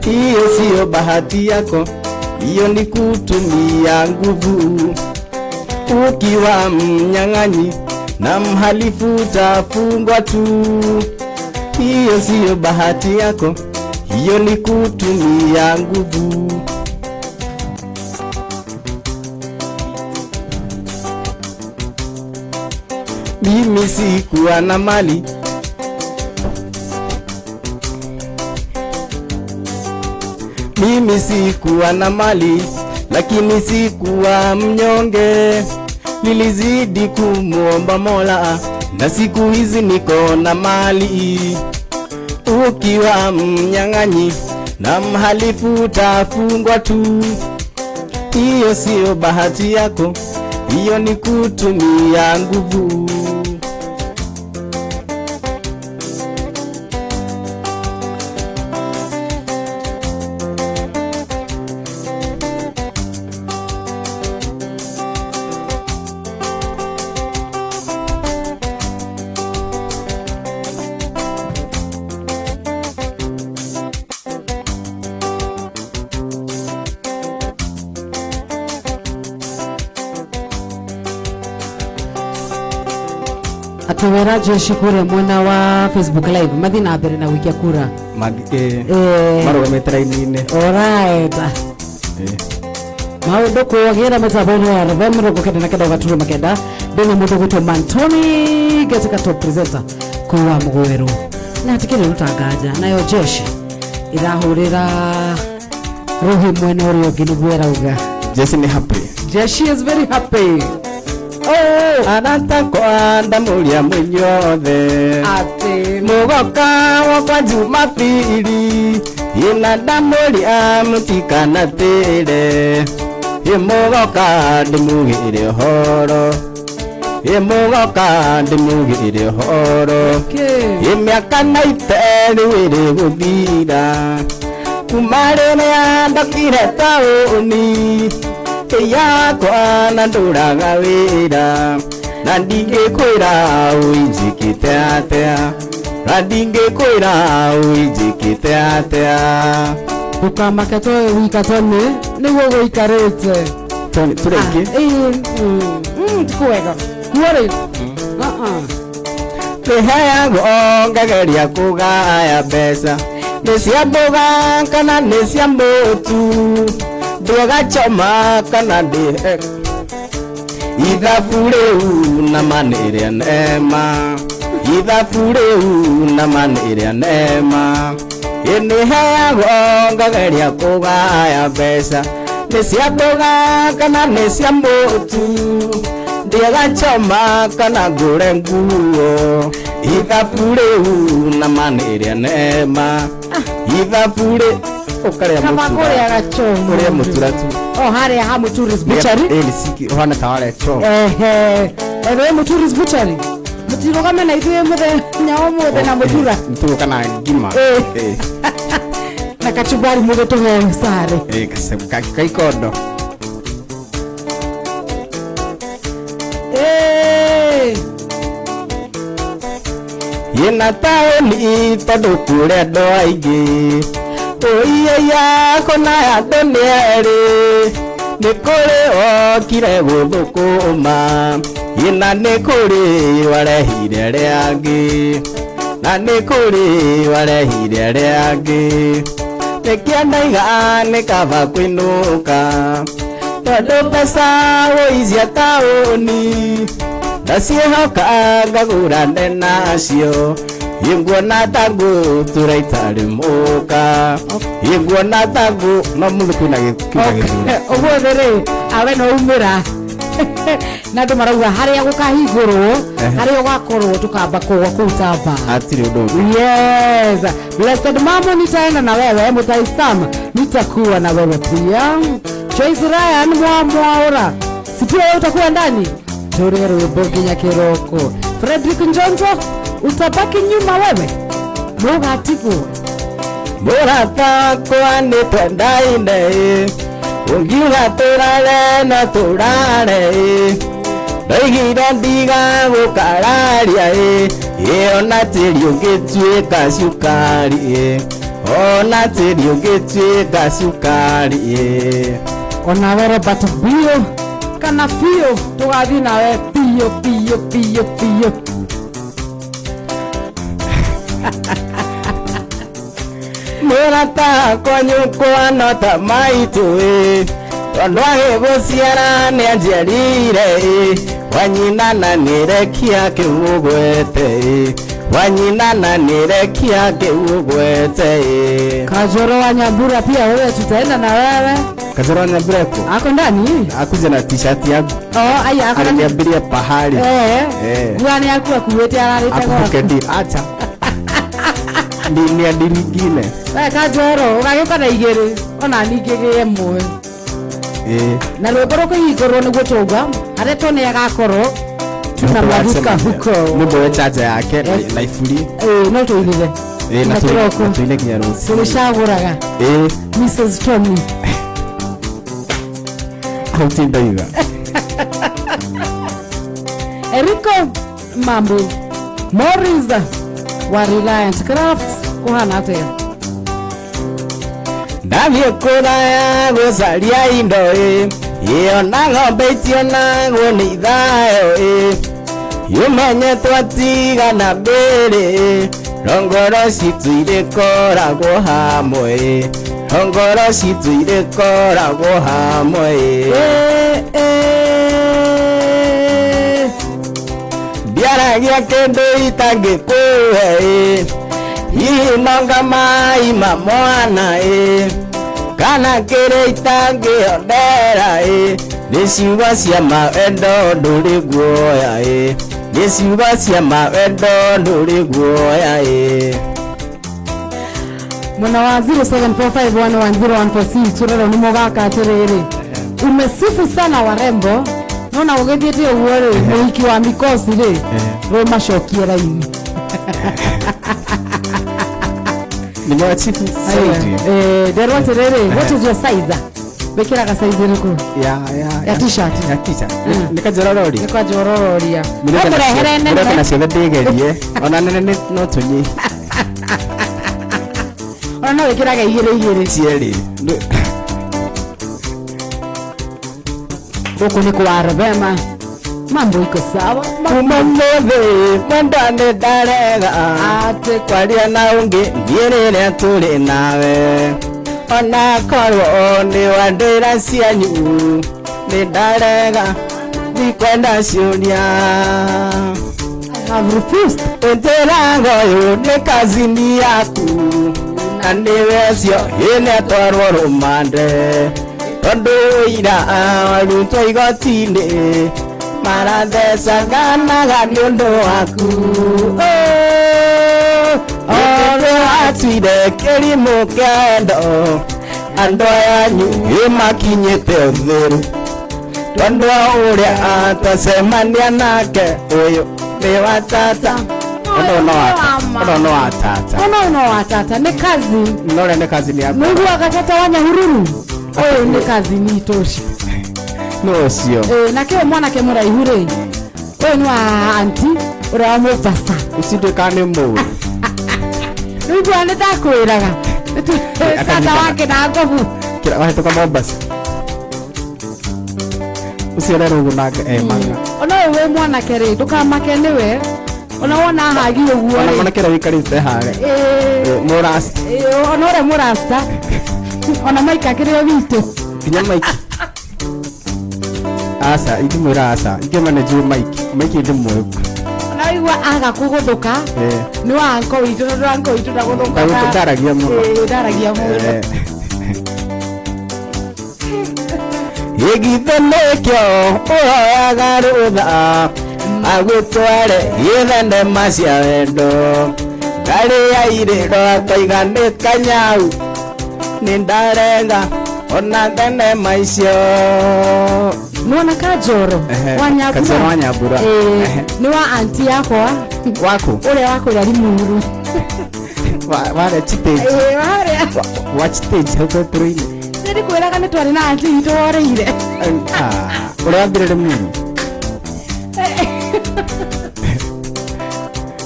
Hiyo sio bahati yako, hiyo ni kutumia nguvu. Ukiwa mnyang'anyi na mhalifu utafungwa tu. Hiyo sio bahati yako, hiyo ni kutumia nguvu. Mimi sikuwa na mali, mimi sikuwa na mali, lakini sikuwa mnyonge. Nilizidi kumuomba Mola, na siku hizi niko na mali. Ukiwa mnyang'anyi na mhalifu utafungwa tu. Hiyo sio bahati yako, hiyo ni kutumia nguvu. Atĩ wĩra jeshi kũrĩa mwena wa Facebook Live mathiĩ na mbere na gũikia kura. Marũgamĩte raini-inĩ. Alright. Maũndũ kuagĩra mĩtambo-inĩ ya RFM 99.9, ndĩna mũndũ gwĩtwo Mantoni Getika, top presenter kũu wa Mũgwerũ, na hatikĩrĩ rũtanganja nayo jeshi ĩrahũrĩra rũhĩ mwena ũrĩa ũngĩ nĩguo ĩrauga. Jesse nĩ happy. Jeshi is very happy, oh. Aratakwa ndamũria mũnyothe. Atĩ Mũgoka wakwa Jumapili ina ndamũria mũtikanatĩre, ĩ mũgoka ndĩmugĩre ũhoro, ĩ mũgoka ndĩmugĩre ũhoro. Kĩ? Ĩ mĩaka na ite rĩu ĩrĩ gũthira kuma rĩrĩa ndokire taũni yakwa na ndũraga wĩra, na ndingĩkwĩra ũinjĩkĩte atĩa, na ndingĩkwĩra ũinjĩkĩte atĩa. Ndũkamake toĩ wika Tony nĩguo gũikarĩte. Tũrĩ aingĩ. Ti kwega kuo rĩ. Tũheagwo ngageria kũgaya mbeca, nĩ cia mboga kana nĩ cia mũtu, ndĩgachoma kana ndĩ ithabu rĩu na manĩrĩa nema, ithabu rĩu na manĩrĩa nema. Ĩ heagwo ngageria kũgaya mbeca, nĩ cia mboga kana nĩ cia mũtu, ndĩgachoma kana ngũre nguo, ithabu rĩu na manĩrĩa nema, ithabu rĩ ũkarĩa Kaba mũtura. Kũrĩa gachoma. Ũrĩa mũtura tu. Oh, harĩa ha Muturis Butchery. Ĩ nĩ ciki ũhana ta warĩa choma. Ehe, ethwe Muturis Butchery mũtirũgame na ithuĩ mũthenya ũmũthĩ na mũtura. Nĩtũgũka na ngima. Na kachumbari mũgĩtũhe sare. Kaikondo. Ĩna taũni tondũ kũrĩ andũ aingĩ ũiye yako na andũ nĩ erĩ, nĩ kũrĩ okire gũthũkũma, ĩna nĩ kũrĩ warehire arĩa angĩ, na nĩ kũrĩ warehire arĩa angĩ. Nĩkĩo ndaiga nĩ kaba kũinũka tondũ mbeca wũicia taũni ndaciĩhoka ngagũrane nacio, ĩnguona ta ngũtũra itarĩ mũka, ĩnguona ta ngũ no mũthĩ kwĩna gĩthurano. Ũmũthĩ rĩ awe no umĩra na andũ marauga harĩa gũkahingũrwo, harĩa ũgakorwo tũkamba kũgwa kũu tamba. Hatirĩ ũndũ ũngĩ. Yes, blessed mama, nitaenda na wewe. Mutai Sam, nitakuwa na wewe pia. Joyce Ryan mwa mwaura, sipia wewe utakuwa ndani tũrĩe rwĩmbo nginya kĩroko. Frederick Njonjo, utabaki nyuma wewe, mũgatigwo. Mũrata wakwa nĩ twendaine, ũngiuga tũrare no tũrare, ndoigire ndiga gũkararia, ĩ ona tĩri ũngĩtuĩka cukari, ĩ ona tĩri ũngĩtuĩka cukari ĩ. Onawe Robert bio kana bio tũgathiĩ nawe bio bio bio bio. Mũrata wakwa nyũkwa no ta maitũ ĩ, tondũ agĩgũciara nĩ anjiarire ĩ, wanyina na nĩrekia kĩu ũgwete ĩ, wanyina na nĩrekia kĩu ũgwete ĩ. Kajoro wa Nyambura, pia wewe tutaenda na wewe. Kajoro wa Nyambura yuko? Ako ndani. Akuja na t-shirt yangu. Oh, aya ako ndani. Aliniambiria pahali. Nguo nĩ yaku akuĩte ararĩte Akumbuke gwaku. deal. Acha. Ni ya deal ingine. We Kajoro ũgagĩũka na igĩrĩ ona ningĩ gĩe ĩmwe. Na rwĩmbo rũkĩhingũrwo nĩguo tũuga harĩa Tony agakorwo tunamwagika huko. Mũmboe charger yake na iburi. No tũinire. Na Na kĩroko. Na tuine nginya rũciũ. Tũrĩcagũraga. Mrs Tommy. Hau ti ndoiga. Eriko Mambo Morris wa Reliant Crafts, kũhana atĩa? Ndathiĩ kũraya gũcaria indo ĩ, ĩona ng'ombe itionagwo nĩ ithayo ĩ, Yumenye twatigana mbere Rongoro citũ irĩkoragwo hamwe Rongoro citũ irĩkoragwo hamwe. Eh, eh. Ndiaragia kĩndũ itangĩkũhe hihi nonga mai ma mwana ĩ kana kĩrĩa itangĩondera ĩ nĩ ciugo cia mawendo ndũrĩ guoya ĩ nĩ ciugo cia mawendo ndũrĩ guoya ĩ. Mwena wa 0745110146 urero nĩ mũgaka atĩrĩrĩ, umesifu sana warembo nona ũgĩthiĩte ũguo rĩ, mũhiki wa mikosi rĩ, rũmacokie raini. Nimewasifu zaidi. Eh, nderwo atĩrĩrĩ, what is your size? Wĩkĩraga size ĩrĩkũ? Ya ya Ya t-shirt. Ya t-shirt nĩkanjorororia. Nĩ kwanjorororia mũrehere Mũreke nene. Na ciothe ndĩgerie ona nene no tũnyi. Ona no wĩkĩraga igĩrĩ igĩrĩ. Cierĩ. Gũkũ nĩ kwa Revema, mambo iko sawa. Kuma mũthĩ mwenda nĩ ndarega atĩ kwaria na ũngĩ niĩ rĩrĩa tũrĩ nawe ona korwo nĩ wa ndĩra cianyu nĩ ndarega ndikwenda ciũria. I have refused. Njĩraga ũyũ nĩ kazini yaku na nĩwe ũcio ĩnetwarwo rũmande tondũ ira arutwo igoti-inĩ marathecanganaga nĩ ũndũ waku. Ũrĩa watuire kĩrimũ kĩendo andũ aya anyu ĩmakinyĩte ũtheru tondũ ũrĩa twacemania nake ũyũ nĩ wa tata ũndũ no wa ũndũ no wa tata. Ona no wa tata nĩ cousin. No ũrĩa nĩ cousin yaku. Mũiguaga tata wa Nyahururu ũyũ nĩ cousin itũ ũcio. Nĩ ũcio. Eh, nake ũyũ mwanake mũraihu rĩ, ũyũ nĩ wa anti ũrĩa wa Mombasa. Ũcio nduĩkaga nĩ mũĩ. Nĩiguaga nĩ ndakwĩraga tata wake na ngobu. Kĩra wahĩtũka Mombasa ũcio ũrerwo nake eh manga. Ona ũyũ wĩ mwanake rĩ, ndũkamake nĩwe ona wona hagi ũguo Ona rĩ. mwanake ũrĩa wĩikarĩte harĩa. Eh, mũrasta. Eh, ona ũrĩa mũrasta ona maika kĩrĩ o witũ. Nginya Mike aca ingĩmwĩra aca ingĩma nĩ njũĩ Mike Mike ndĩmũĩ. Ona waigua aga kũgũthũka nĩ wa anko witũ tondũ anko witũ ndagũthũkaga. Ndaragia mũno. Eh, ndaragia mũno. Gĩgitho nĩkĩo ũhoyaga rũtha agũtware gĩthendema cia wendo ngarĩ ya irĩro akoiga nĩ kanyau nĩ ndarenga ona thenema icio. Nĩwona Kanjoro Ehe, wa Nyambura? Kanjoro wa Nyambura. Eh, Ehe. nĩ wa anti yakwa waku ũrĩa wa kũrĩa Limuru. Warĩa chitĩnji. Eh, warĩa. Wa chitĩnji hau betũrũ-inĩ. Nĩndĩkwĩraga nĩ twarĩ na anti witũ worĩire. Ũrĩa wambire Limuru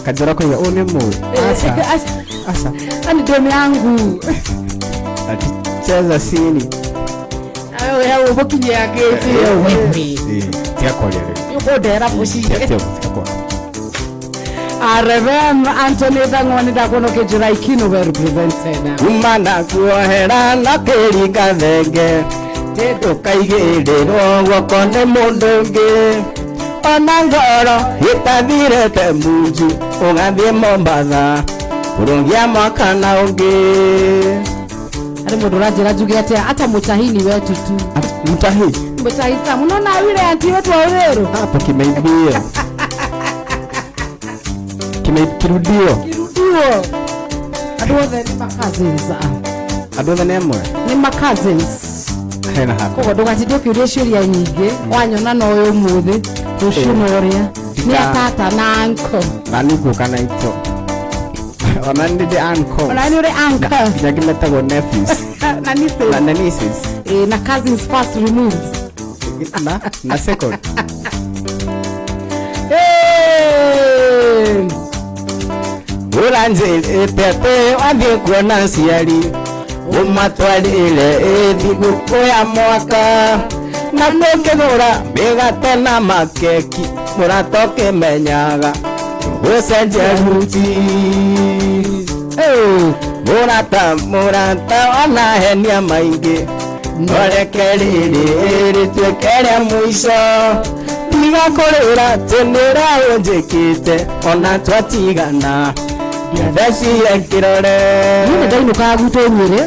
Kanjoro koiga ũyũ nĩ mũĩ aca aca. Ani demu yangu. Ati cheza sini. Awe ũgũkinyia ngĩti. Tiga kwaria rĩu. Ũkũndehera mũciĩ. Tiga tiga kwaria. RFM Anthony Thang'wa nĩ ndakuona ũkĩnjĩra Ikino well represented. Kuma na kuohera na kĩringa thenge ndũkaigĩrĩrwo guoko nĩ mũndũ ũngĩ ona ngoro ĩtathirĩte munju ũgathiĩ Mombatha kũrũngia mwaka na ũngĩ. Harĩ mũndũ ũranjĩra njuge atĩa hata mũtahini wetu tu. Mtahi. Mũtahi Sam unaona yule anti wetu wa Ũrĩrũ. Hapo kimeibio kirudio. Kirudio andũ othe nĩ ma cousins. Andũ othe nĩ amwe. Nĩ ma cousins. Hena hapo. Koguo ndũgatinde ũkĩũria ciũria nyingĩ wanyona na ũyũ ũmũthĩ rũciũ na ũrĩa nĩ atata na uncle. Na nĩ ngũka na ito ona nĩ ndĩ uncle. Ona nĩ ũrĩ uncle. Nginya ngĩmetagwo nephews. Na nieces. Na nieces. Eh, na cousins first removed. Na second. Hey! Ũranjĩrĩte atĩ wathiĩ kuona aciari ũmatwarĩre ĩ thigũkũ ya mwaka Na mũkĩgũra mĩgate na makeki mũrata ũkĩmenyaga gũcenjia ruti. Mũrata mũrata ona henia maingĩ noreke rĩrĩ rĩtuĩke rĩa mũico tiga kũrĩra tũnĩra ũnjĩkĩte ona twatigana ndecire kĩrore. Niĩ nĩ ndainũkaga gwitũ Nyĩrĩ,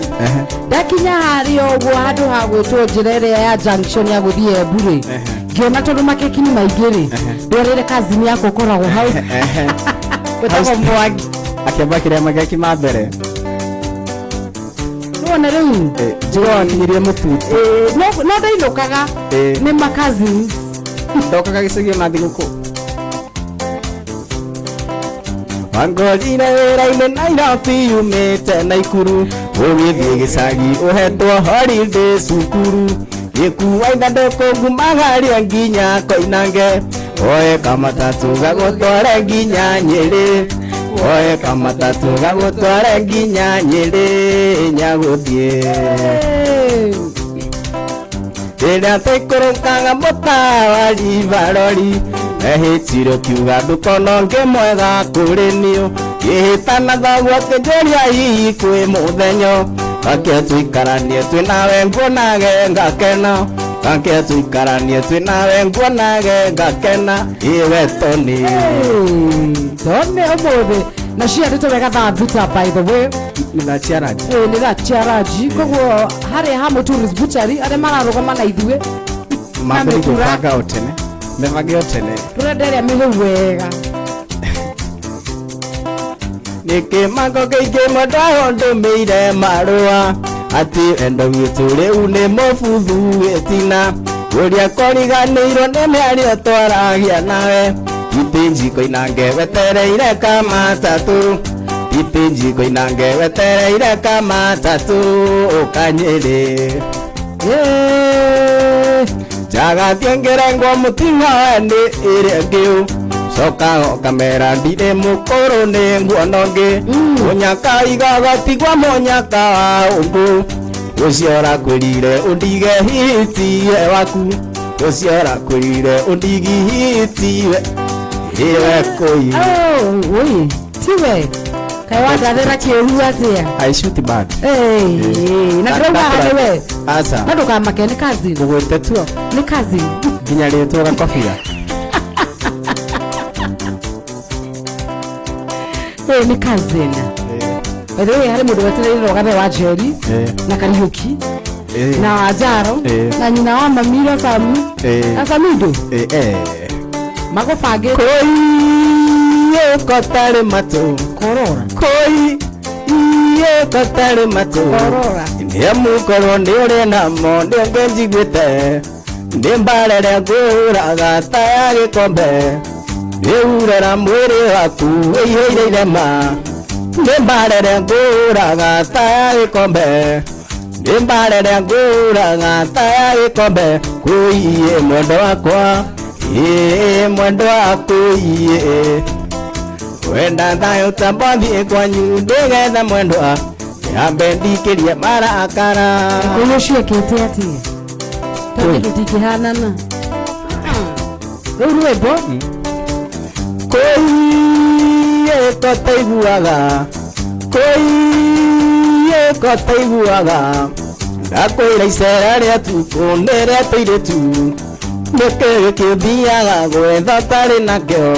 ndakinya harĩa ũguo handũ ha gwĩtwo njĩra ĩrĩa ya junction ya gũthiĩ Embu rĩ, ngĩona tondũ makeki nĩ maingĩ rĩ, ndwarĩre kazini yakwa ũkoragwo hau wĩtagwo Mwangi. Akĩamba kĩrĩa makeki ma mbere. Nĩwona rĩu. Njigua wakinyirie mũtutu. No ndainũkaga nĩ ma-cousins. Ndokaga gĩcagi na thigũkũ wangorire wĩra-inĩ Nairobi yumĩte Naikuru ũgĩthiĩ gĩcagi ũhetwo holiday cukuru gĩkua ithandũkũ ngumagaria nginya Koinange oe kamatatũ gagũtware nginya Nyĩrĩ oe kamatatũ gagũtware nginya Nyĩrĩ nyagũthiĩ rĩrĩa tũikũrũkaga mũtawari barori ehĩtire ũkiuga ndũkona ũngĩ mwega kũrĩ niũ ngĩhĩtana thoguo akĩnjũria hihi kwĩ mũthenya kake tũikaranie twĩ nawe nguonage ngakena kake tũikaranie twĩ nawe nguonage ngakena iwe Tony. Tone ũmũthĩ na ciandĩtwo wega thaa thita, by the way. Nĩ thaa cia ranji. Nĩ thaa cia ranji, koguo harĩa ha Mũturi's Butchery arĩa mararũgama na ithuĩ mambĩri mĩtura. Gwĩbanga o tene mebange o tene. Tũrenda ĩrĩa mĩhĩu wega. Nĩkĩmako kĩingĩ mũndũ ndũmĩire marũa atĩ endo witũ rĩu nĩ mũbuthu gĩtina ũrĩa kũriganĩirwo nĩ mĩario twaragia nawe itĩ njiko inange wetereire kamatatũ itĩ njiko inange wetereire kamatatũ ũkanyĩrĩ. Njagathiĩ ngĩrengwo mũting'oe nĩ ĩrĩa ngĩũ coka ũkamera ndirĩ mũkũrũ nĩ nguona ũngĩ mũnyaka igaga tigwa mũnyaka wa ũmbũ ũcio ũrakwĩrire ũndige hitiwe waku ũcio ũrakwĩrire ũndigi hitiwe iwe kũi. Oh, oi tiwe kaĩ wandathĩra kĩũru atĩa? I shoot bad. Na ndĩrauga haha nĩwe. Aca. No ndũkamake, nĩ cousin. Ngũgwĩte tuo. Nĩ cousin. Nginya rĩtwa gakobia. Nĩ cousin. By the way, harĩ mũndũ wetereire rũgane wa Njeri na Kariũki na Wanjaro na nyina wa mamira Samu na Samido magũbangĩte. Kũi ũkotarĩ matũ. Korora. Kũi ũkotarĩ matũ. Korora. Nĩamukorwo nĩ ũrĩ namo nĩ ũngĩ njiguĩte nĩ mbarere ngũraga ta ya gĩkombe nĩurera mwĩrĩ waku wĩihũire irema nĩ mbarere ngũraga ta ya gĩkombe nĩ mbarere ngũraga ta ya gĩkombe kũiĩ mwendo wakwa ĩ mwendo waku iĩ wenda thayũ tambothiĩ kwanyu ndĩgetha mwendwa yambe ndikĩrie marakara. Ũyũ ũcio ekĩte atĩa tondũ tũtingĩhanana rĩu rwĩmbo. Kũiĩ kotaiguaga kũiĩ kotaiguaga ndakwĩra icera rĩa tukũ nĩ rĩa tũirĩtu nĩkĩ gĩkĩthiaga gwetha ũtarĩ nakĩo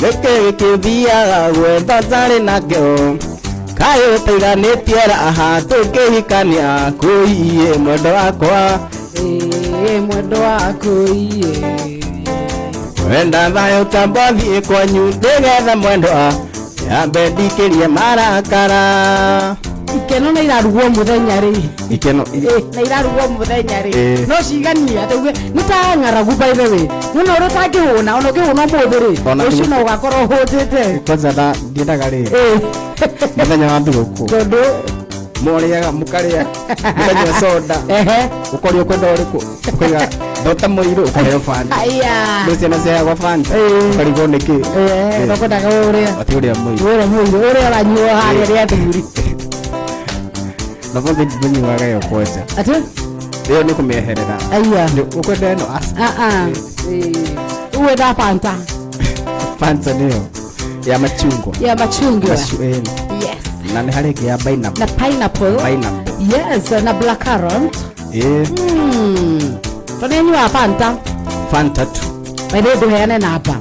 nĩkĩ gĩkĩthiaga gwetha ũtarĩ nakĩo kaĩ ũtaiganĩtie raha tũkĩhikania kũiĩ mwendo wakwa. Ĩĩ, mwendo waku iĩ. Wenda thayũ tambothiĩ kwanyu ndĩgetha mwendwa yambe ndikĩrie marakara. Ikeno na irarugwo mũthenya rĩ. Ikeno. Na irarugwo mũthenya rĩ no ciganie atĩ uge nĩ ta ng'aragu, by the way, nĩwona ũrĩa ũtangĩhũna ona ũngĩhũna ũmũthĩ rĩ, Ona rũciũ no ũgakorwo ũhũtĩte. Kwanza ndiendaga rĩ mũthenya wa thigũkũ. Tondũ Mũrĩaga mũkarĩa mũkanyua soda ũkoria ũkwenda ũrĩkũ ũkaiga thota mũirũ ũkaheo Fanta. Aya. Rĩu ciana ciheagwo Fanta ũkarigwo nĩkĩ. Nokwendaga ũrĩa ati ũrĩa mũirũ. Ũrĩa mũirũ ũrĩa ũranyuo harĩa rĩa athuri. Na bothe ndimanyuaga ĩyo kwanja. Atĩ? Ĩyo nĩ kũmĩeherera. Aiya. Ũkwenda ĩno aca? Ah ah. Uwenda Fanta. Fanta nĩyo ya machungwa. Ya machungwa. Yes. Na nĩ harĩ ĩngĩ ya pineapple. Na pineapple. Pineapple. Yes, na blackcurrant. Ĩĩ. Tondũ anyuaga Fanta. Fanta tu. By the way, ndũheane namba.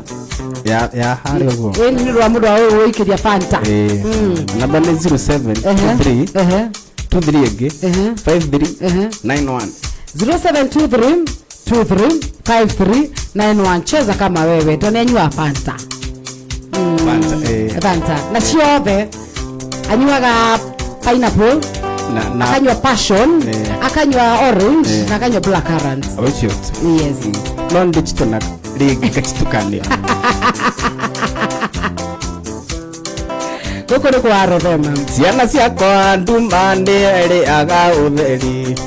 Ya harĩa ũguo. Ĩĩ nĩ rwa mũndũ wa ũyũ ũikĩria Fanta. Ĩĩ. Namba nĩ 07 23 23 ĩngĩ 53 91. 0723 23 53 91. Cheza kama wewe. Tondũ anyuaga Fanta. Fanta, eh. Fanta. Na ciothe anyuaga pineapple, Na akanyua passion, akanyua orange, na akanyua blackcurrant. Ũcio. Yes. No ndĩchitona rĩngĩ ngacitukania. Gũkũ nĩ kwa Rothema. Ciana ciakwa nduma nĩ ĩrĩaga ũtheri.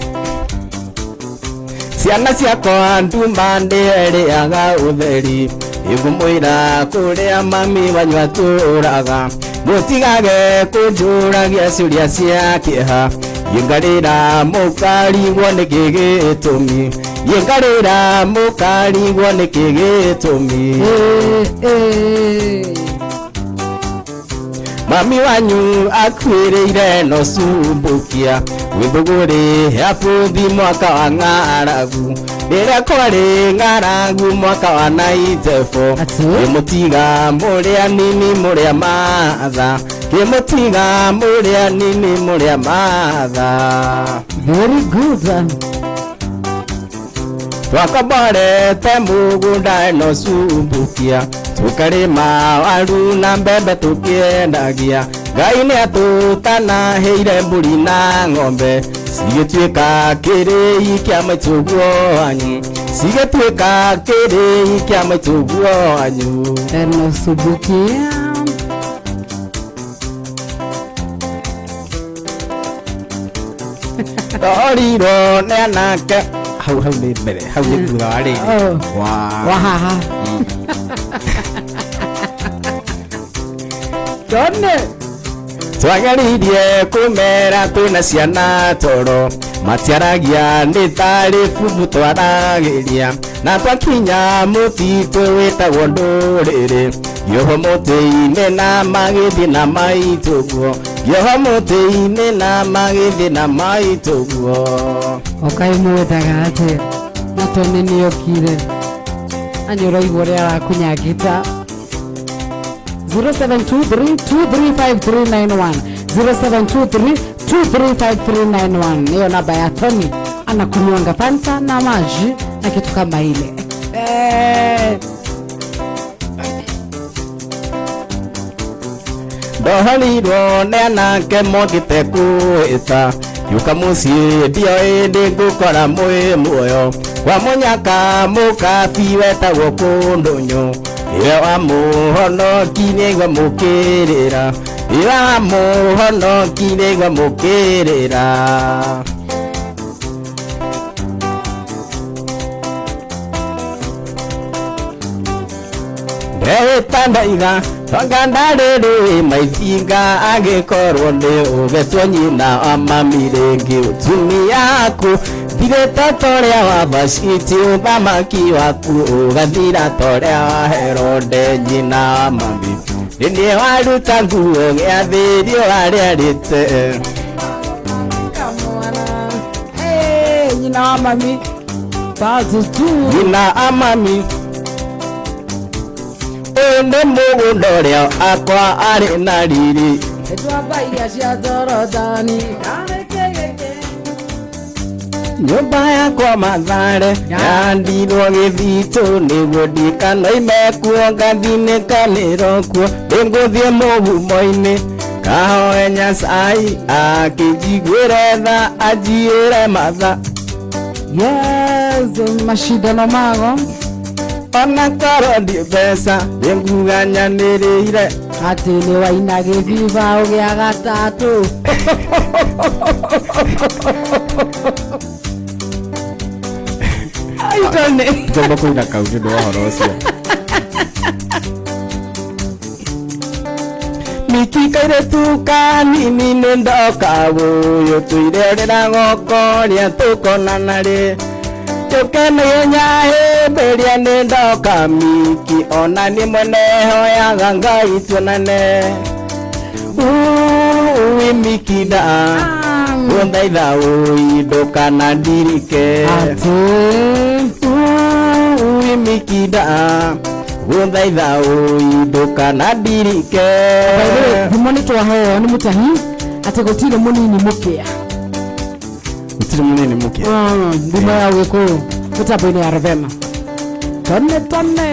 Ciana ciakwa nduma nĩ ĩrĩaga ũtheri. Ĩngũmwĩra kũrĩa mami wanyu atũraga. Mũtigage kũnjũragia ciũria cia kĩeha. Ngarĩra mũkarigwo nĩkĩ gĩtũmi. Ngarĩra mũkarigwo nĩkĩ gĩtũmi. Mami wanyu akuĩrĩire no cumbukia. Wĩthũgũrĩ ya bũthi mwaka wa ng'aragu. Rĩrĩa kwarĩ ng'aragu mwaka wa 94. Kĩmũtiga mũrĩa nini mũrĩa matha. Kĩmũtiga mũrĩa nini mũrĩa matha. Very good. Twakomborete mũgũnda no cumbukia. Tũkarĩma waru na mbembe tũkĩendagia. Ngai nĩ atũtanaheire mbũri na ng'ombe. Cigĩtuĩka kĩrĩi kĩa maitũguo wanyu. Cigĩtuĩka kĩrĩi kĩa maitũguo wanyu. Eno cumbukia. Torirwo nĩ anake. Hau hau nĩ mbere, hau nĩ thutha wa rĩrĩ. Wa haha. Tone. Twageririe kũmera twĩna ciana toro. Matiaragia nĩ tarĩ bubu twaragĩria. Na twakinya mũtitũ wĩtagwo ndũrĩrĩ. Ngĩohwo mũtĩ-inĩ na magĩthiĩ na maitũguo. Ngĩohwo mũtĩ-inĩ na magĩthiĩ na maitũguo. Ũkaĩ mwethaga atĩa? Na Tony nĩokire. Na nĩ ũraigua ũrĩa arakunyangĩta. 0723 235391. 0723 235391. Niyo namba ya Tony. Anakunywanga Fanta na maji na kitu kama ile. Ndohorirwo nĩ anake mokĩte kwĩta. Gĩũka mũciĩ ndioĩ ndĩ ngũkora mwĩ muoyo. Kwa mũnyaka mũkabi wetagwo kũndũnyũ. Nĩwe wa mũhonoki nĩguo mũkĩrĩra. Nĩwe wa mũhonoki nĩguo mũkĩrĩra. Ndehĩta ndaiga tonga ndarĩrĩ maithinga angĩkorwo nĩ ũgetwo nyina wa mami rĩngĩ ũtumia aku thirĩte ta ũrĩa wa Vashiti ũthamaki waku ũgathira ta ũrĩa wa Herode nyina wa mami. Nĩ waruta nguo gĩathĩ riũa rĩarĩte. Nyina wa mami. Nyina wa mami. Ũyũ nĩ mũgũnda ũrĩa akwa arĩ na riri. Nyũmba yakwa Mathare yandirwo gĩthitũ nĩguo ndikanoime kuo ngathinĩkanĩrwo kuo ndĩngũthiĩ mũgumo-inĩ kahoe Nyasaye akĩnjiguĩre tha anjiĩre matha. Yes, mashindano mago. Ona korwo ndi mbeca nĩnguga nyanĩrĩire. Atĩ nĩ waina gĩthiba ũgĩa gatatũ. Ngomba kũina kau nĩ ũndũ wa ũhoro ũcio. Miki kairĩtu kanini nĩ ndoka ũyũ tũirerera gokoria tũkonana rĩ njũke naihenya hĩndĩ ĩrĩa nĩ ndoka Miki ona nĩ mwene hoyaga Ngai tuonane Ui Miki nda ũnthaitha ũi ndũkanandirike Atĩ. Ui Miki nda ũnthaitha ũi ndũkanandirike By the way, thimo nĩ twaheo nĩ mũtahi atĩ gũtirĩ mũnini mũkĩa. Gũtirĩ mũnini mũkĩa. Thimo ya Gĩkũyũ mĩtambo-inĩ ya Revema. Tone tone.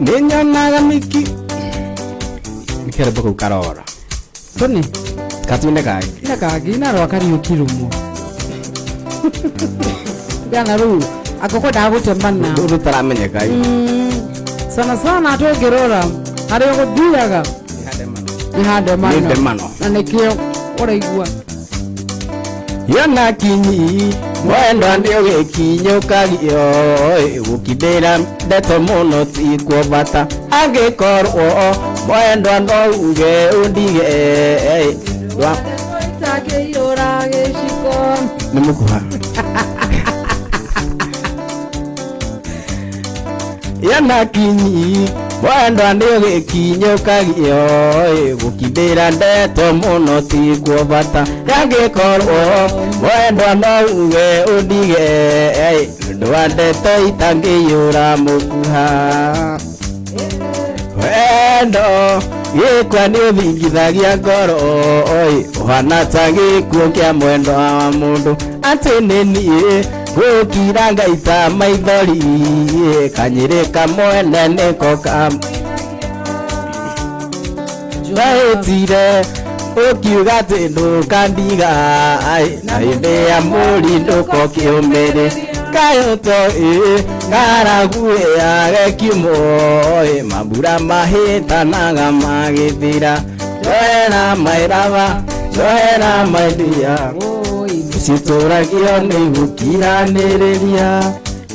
Nĩ nyonaga Miki nĩ kau karora Tone. katune kangĩ Na kangĩ na rwa Kariũki rũmwe. Gana rĩu angĩkwendaga gũtemana. Rũtaramenyeka. Sana sana tũngĩrora harĩa ũgũthiaga nĩ handemano. Nĩ ndemano. Na nĩkĩo ũraigua. Yona kinyi mwendwa nĩ ũgĩkinyũkagio gũkindĩra ndeto mũno tikuo bata angĩkorwo mwendwa no uge ũndige Itakĩiyũra gĩciko. Nĩ mũkuha Yona kinyi mwendwa nĩ ũgĩkinyũkagio gũkindĩra ndeto mũno tikuo bata angĩkorwo mwendwa no uge ũndige ũndũ wa ndeto itangĩiyũra mũkuha wendo gĩkwa nĩ ũthingithagia ngoro ũhana ta gĩkuũ kĩa mwendwa wa mũndũ atĩ nĩ niĩ gũkira ngaita maithori kanyĩrĩ kamwene nĩko ka wahĩtire ũkiuga atĩ ndũkandiga na hĩndĩ ya mũri ndũkokĩũmĩrĩ kayũto ng'aragu yage kiumo mambura mahĩtanaga magĩthira njohera mairaba njohera maidia citũragio nĩ gũkiranĩrĩria.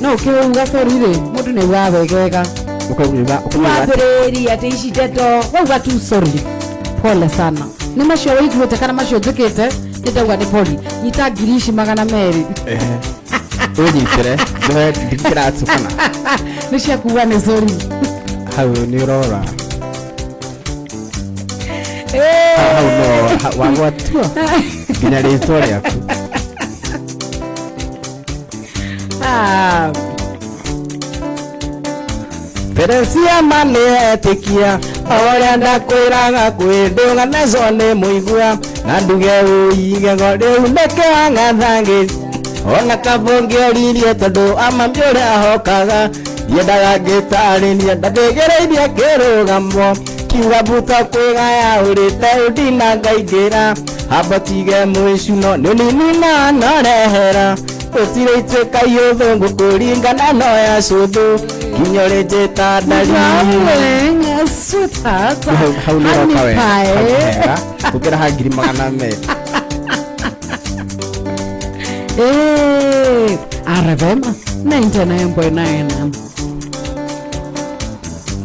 No ũkĩuga sorry rĩ mũndũ nĩ augaga wegega. Ũkauga Wambĩrĩria atĩ ici ndeto wauga tu sorry pole sana nĩ macio wĩiguĩte kana macio njĩkĩte nĩ ndauga nĩ poli nyita ngiri ici 200. Ũnyitĩre njohe ndikĩratukana nĩ cia kuga nĩ sorry. Hau nĩ ũrora hau no wagwatua nginya rĩtwa rĩaku. Teresia manĩetĩkia ũrĩa ndakwĩraga kwĩ ndũga nacio nĩ mũigua na nduge ũigego rĩu nĩkĩo ang'athangĩ ona kaba ũngĩoririe tondũ amami ũrĩa ahokaga ndiendaga ngĩtarĩria ndathĩgĩrĩirie kĩrũgamo kiuga mbuto kwĩgaya ũrĩte ũndina ngaingĩra hamba tige mwĩcuno nĩ ũnini na norehera gũtirĩ ituĩka iũthũngũ kũringana no ya cũthũ nginya ũrĩ njĩta ndari. Darling, sweetheart, Hau nĩ ũroka honey wega hau pie. hega gũkĩra ha 200,000. Arevema 99.9.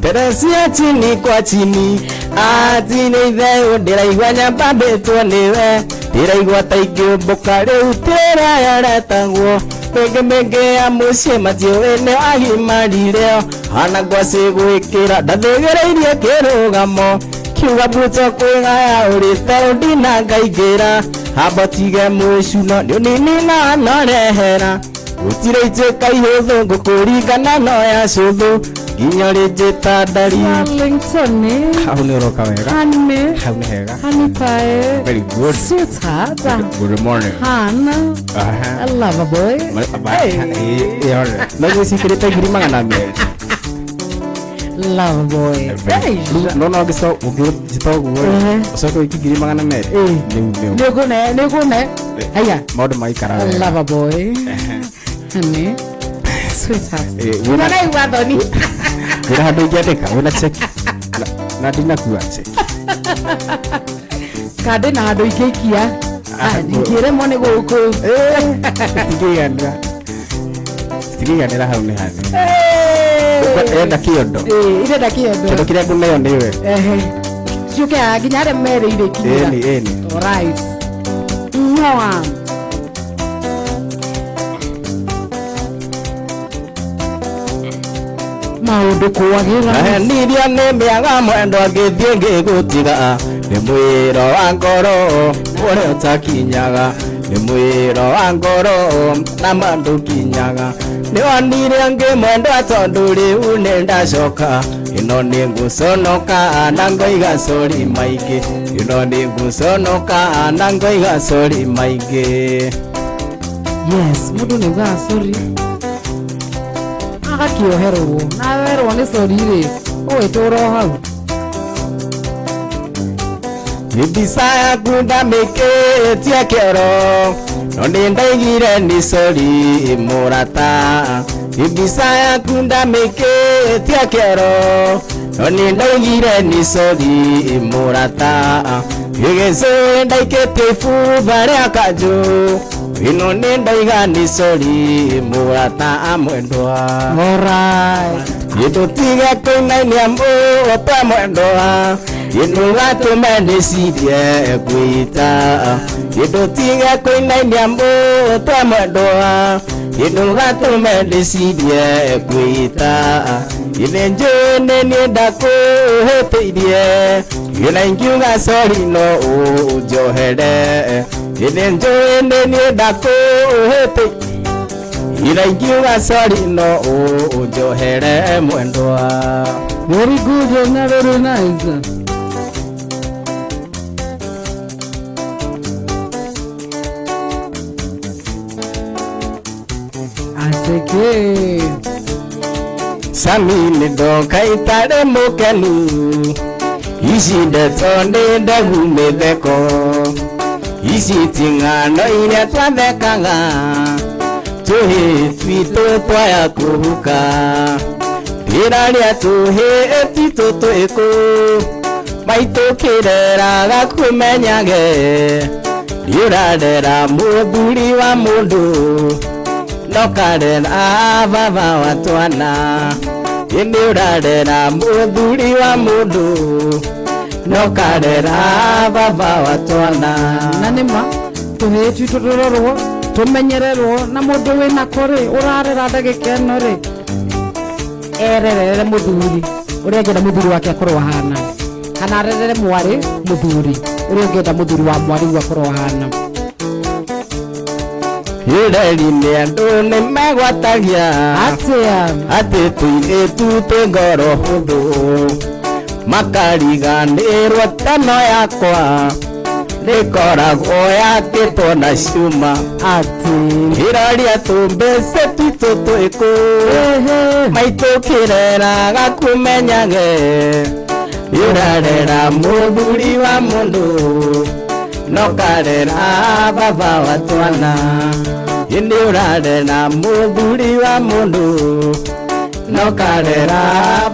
Teresia chini kwa chini ati nĩ itherũ ndĩraigua nyambambĩtwo nĩwe ndĩraigua ta ingĩũmbũka rĩu tĩrĩa yaretagwo mĩngĩ mĩngĩ ya mũciĩ matiũĩ nĩ agimarire hana ngwacĩ gwĩkĩra ndathĩgĩrĩirie kĩrũgamo kiuga mbuto kwĩgaya ũrĩte ũndina ngaingĩra hamba tige mwĩcuno nĩ ũnini na norehera gũtirĩ ituĩka ihũthũ kũringana no ya cũthũ nginya ũrĩ njĩta ndari. Darling Tony, Hau nĩ ũroka wega honey, hau nĩ hega. Honey pie, Very good. Sweetheart, Good morning. Han, Aha. lover boy. Hey. No gwĩcikĩrĩte 200,000. Lover boy. Hey. No no ũngĩnjĩta ũguo Ehe. ũcoke wĩki 200,000 Eh. rĩu nĩ Nĩũkũne, nĩũkũne. Haya. maũndũ maikara wega. Lover boy. Honey, sweetheart. Eh, wĩna Ũraigua thoni. Wĩna handũ ingĩandĩka wĩna cheki na ndinakua cheki. Kandĩ na handũ ingĩikia. Ah, Ndingĩremwo nĩ gũkũ. Ingĩiganĩra. Citigiganĩra hau nĩ hanene. Ĩrenda kĩondo. Irenda kĩondo. Kĩondo kĩrĩa ngũneo nĩwe. Ehe. Ciũke haha nginya harĩa merĩire kinyĩra. Ĩni ĩni. Alright. Nyoa. Maũndũ kwagĩra. Ahenirio nĩ mĩaga mwendwa ngĩthiĩ ngĩgũtiga nĩ mwĩro wa ngoro ũrĩa ũtakinyaga nĩ mwĩro wa ngoro na mandũkinyaga nĩwonire angĩ mwendwa tondũ rĩu nĩ ndacoka ĩno nĩ ngũconoka na ngoiga sori maingĩ ĩno nĩ ngũconoka na ngoiga sori maingĩ. Yes, mũndũ nĩ ugaga sorry. Agakĩoherwo. Na werwo nĩ sorry rĩ, ũgĩtũra o hau. Mbica yaku ndamĩkĩtie kĩoro no nĩ ndaigire nĩ sori mũrata. Mbica yaku ndamĩkĩtie kĩoro no nĩ ndaigire nĩ sori mũrata. Gĩgĩcũĩ ndaikĩtie ibuba rĩa kanjũ ĩno nĩ ndaiga nĩ sori mũrata mwendwa. Alright. Gĩtũtige kũinainia mũtwe mwendwa gĩtũgatũme ndĩcirie kwĩita gĩtũtige kũinainia mũtwe mwendwa gĩtũgatũme ndĩcirie kwĩita githĩ njũĩ nĩ niĩ ndakũhĩtĩirie gĩna ingiuga sori no ũnjohere githĩ njũĩ nĩ niĩ ndakũhĩtĩirie ira ingiuga sori no ũnjohere mwendwa. Very good and very nice. Aseke. Sami nĩ ndoka itarĩ mũkenu ici ndeto nĩ ndegu mĩtheko ici ti ng'ano iria twathekaga tũhĩ twitũ twaya kũhuka ndĩraria tũhĩ twitũ twĩkũ maitũ kĩreraga kũmenyage ndiũrarera mũthuri wa mũndũ no karera baba wa twana ĩnĩ ũrarera mũthuri wa mũndũ no karera baba wa twana. Na nĩ ma tũhĩ twitũ tũrorwo tũmenyererwo na mũndũ wĩnako rĩ ũrarera ndagĩka ĩno rĩ ererere mũthuri ũrĩa angĩenda mũthuri wake akorwo ahana kana arerere mwarĩ mũthuri ũrĩa ũngĩenda mũthuri wa mwarĩ akorwo ahana. Ĩreri nĩ andũ nĩ megwatagia Atĩa. Atĩ tũirĩtu twĩ ngoro hũthũ makariganĩrwo teno yakwa nĩkoragwo yakĩtwo na cuma Atĩ. Ĩraria tũmbeca twitũ twĩkũ maitũ kĩreraga kũmenyage ĩrarera mũthuri wa mũndũ no karera baba wa twana ĩnĩ ũrarera mũthuri wa mũndũ no karera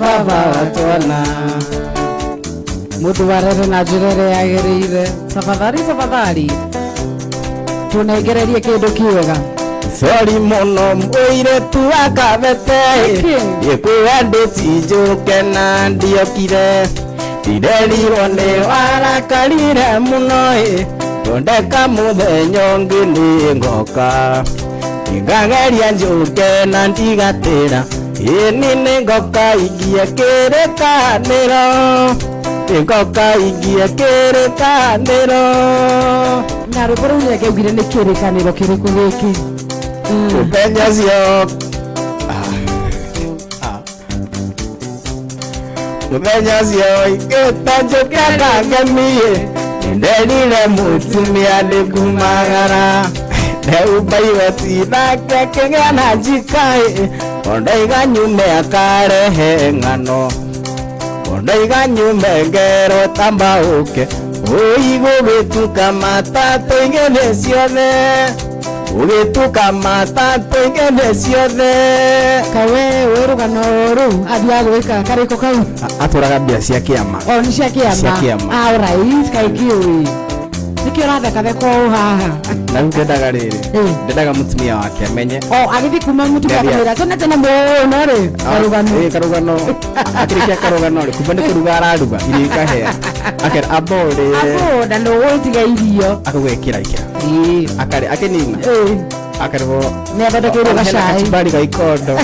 baba wa twana. Mũndũ arere na njĩra ĩrĩa yagĩrĩire. Tafadhali tafadhali tũnengererie kĩndũ kĩega. Sori mũno mũirĩtu wa Kabete Nĩkĩ? Gĩkũya ndĩcinjũke na ndiokire ndirerirwo nĩ warakarire mũno ĩ thondeka mũthenya ũngĩ nĩ ngoka ngageria njũke na ndigatĩra ĩni nĩ ngoka ingie kĩrĩkanĩro ngoka ingie kĩrĩkanĩro. Na rwĩmbo rũu nĩangiaugire nĩ kĩrĩkanĩro kĩrĩkũ gĩkĩ? Mũthenya ũcio mũthenya ũcio ingĩta njũke ngangemi nderire mũtumia nĩngumagara ndeumba igoti nake akĩgĩa na njikaĩ ondaiga nyume akarehe ng'ano ondaiga nyume ngerwo tambaũke ũigũgĩtuka matatũ igĩrĩ ciothe ũgĩtuka matatũ igĩrĩ ciothe. Kawe wĩ rũgano rũu athiaga gwĩka karĩko kau Atũraga mbia cia kĩama. O nĩ cia kĩama. Cia kĩama. Alright, kaĩ kĩũĩ nĩ Nĩkĩo ũrathekatheka ũũ haha. Na rĩu ndendaga rĩrĩ, Eh. ndendaga mũtumia wake amenye. O agĩthiĩ kuma mũtumia Nderia. akamwĩra tene tene mũno rĩ karũgano. Ĩ, karũgano. Akĩrĩkia karũgano rĩ, kumbe nĩ kũruga araruga irio ikahĩa, akera amba ũrĩe. Abo na nũgũtiga irio. Akauga ĩkĩra ĩkĩra. Ĩĩ. Akarĩ akĩnina. Ĩĩ. Akarĩhwo. Nĩ athondekeirwo Hena gacai. kachumbari ga ikondo,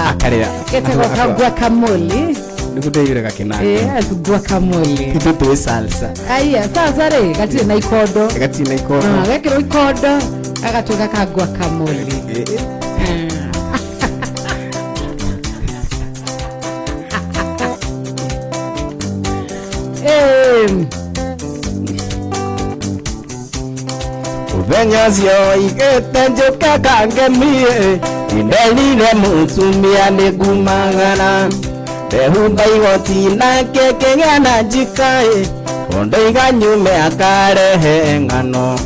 akarĩa. Getagwo ka guacamole. Nĩguo ndĩire gakĩnanga. Yes, guacamole. Ithuĩ twĩ salsa. Aya, sasa rĩ gatirĩ na ikondo. Gatirĩ na ikondo. Ah, gekĩrwo ikondo gagatuĩka ka guacamole. Ĩ. Eh, Mũthenya ũcio oigĩte njũke kangemie, nderire mũtumia nĩ ngumagara, ndehumba igoti nake kĩgĩa na njikaĩ, ũndoiga nyume akarehe ng'ano,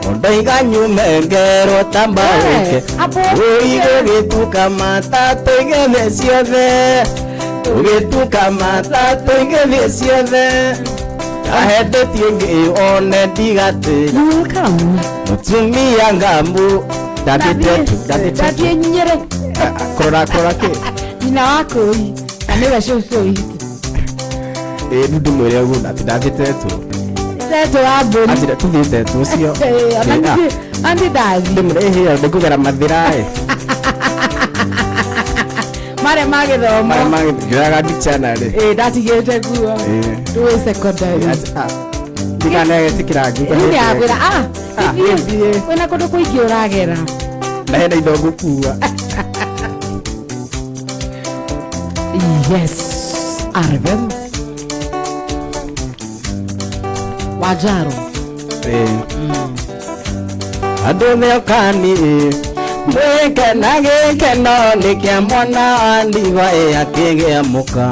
ũndoiga nyume ngerwo ta mbarũke. Eh, abo- Ũi gũgĩtuka matatũ igethe ciothe, gũgĩtuka matatũ igethe ciothe, ahendetie ngĩ one ndigatĩ. You welcome. Mũtumia ngambu ndathiĩ tetu, ndathiĩ tetu. Ndathiĩ nyinyĩre. Kũrora kũrora kĩ? Nyina wa kũi na nĩwe cũcũ witũ. Ĩ, rĩu ndĩmwĩre ũguo atĩ ndathiĩ tetu. Tetu wa mbũri. Anjĩra tũthiĩ tetu ũcio. Eh, ona Ĩ, ah, andi ndathi. Ndĩmwĩre ĩhĩ ndĩkũgera mathĩra ĩ. Marĩa ma gĩthomo. Marĩa ngĩoyaga ndichana rĩ. Ĩ, ndatigĩte guo. Ĩ. Tũĩ secondary. Ndikanagetĩkĩra ngiuga. Rĩu nĩakwĩra ah, Ah, gĩthiĩ. gĩthiĩ. Kwĩna kũndũ kũingĩ ũragera. Na hena indo ngũkua. Yes, RFM. Wajaro. Ĩ. Andũ nĩokani mwĩkena gĩkeno nĩ kĩa mwana wa ndigwa ĩ akĩgĩa mũka,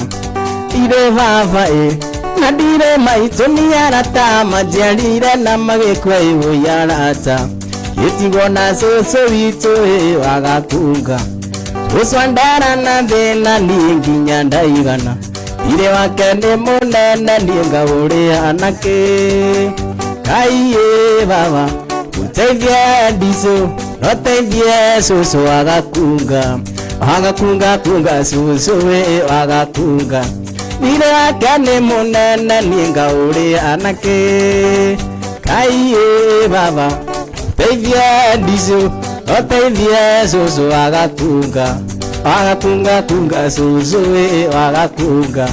ndirĩ baba ĩ na ndirĩ maitũ, nĩ arata manjiarire na magĩkua ĩwũi arata, gĩtigwo na cũcũ witũ ĩ wagakunga, cũcũ andara na thĩna niĩ nginya ndaigana, ndirĩ wake nĩ mũnene niĩ ngaũrĩa nakĩ, kaiĩ baba ũteithie ndicũ noteithie cũcũ agakunga, agakunga kunga cũcũ ĩ agakunga, ndirĩ wake nĩ mũnene niĩ ngaũrĩa nakĩ, kaiĩ baba teithie ndicũ noteithie cũcũ agakunga, agakunga kunga cũcũ ĩ agakunga,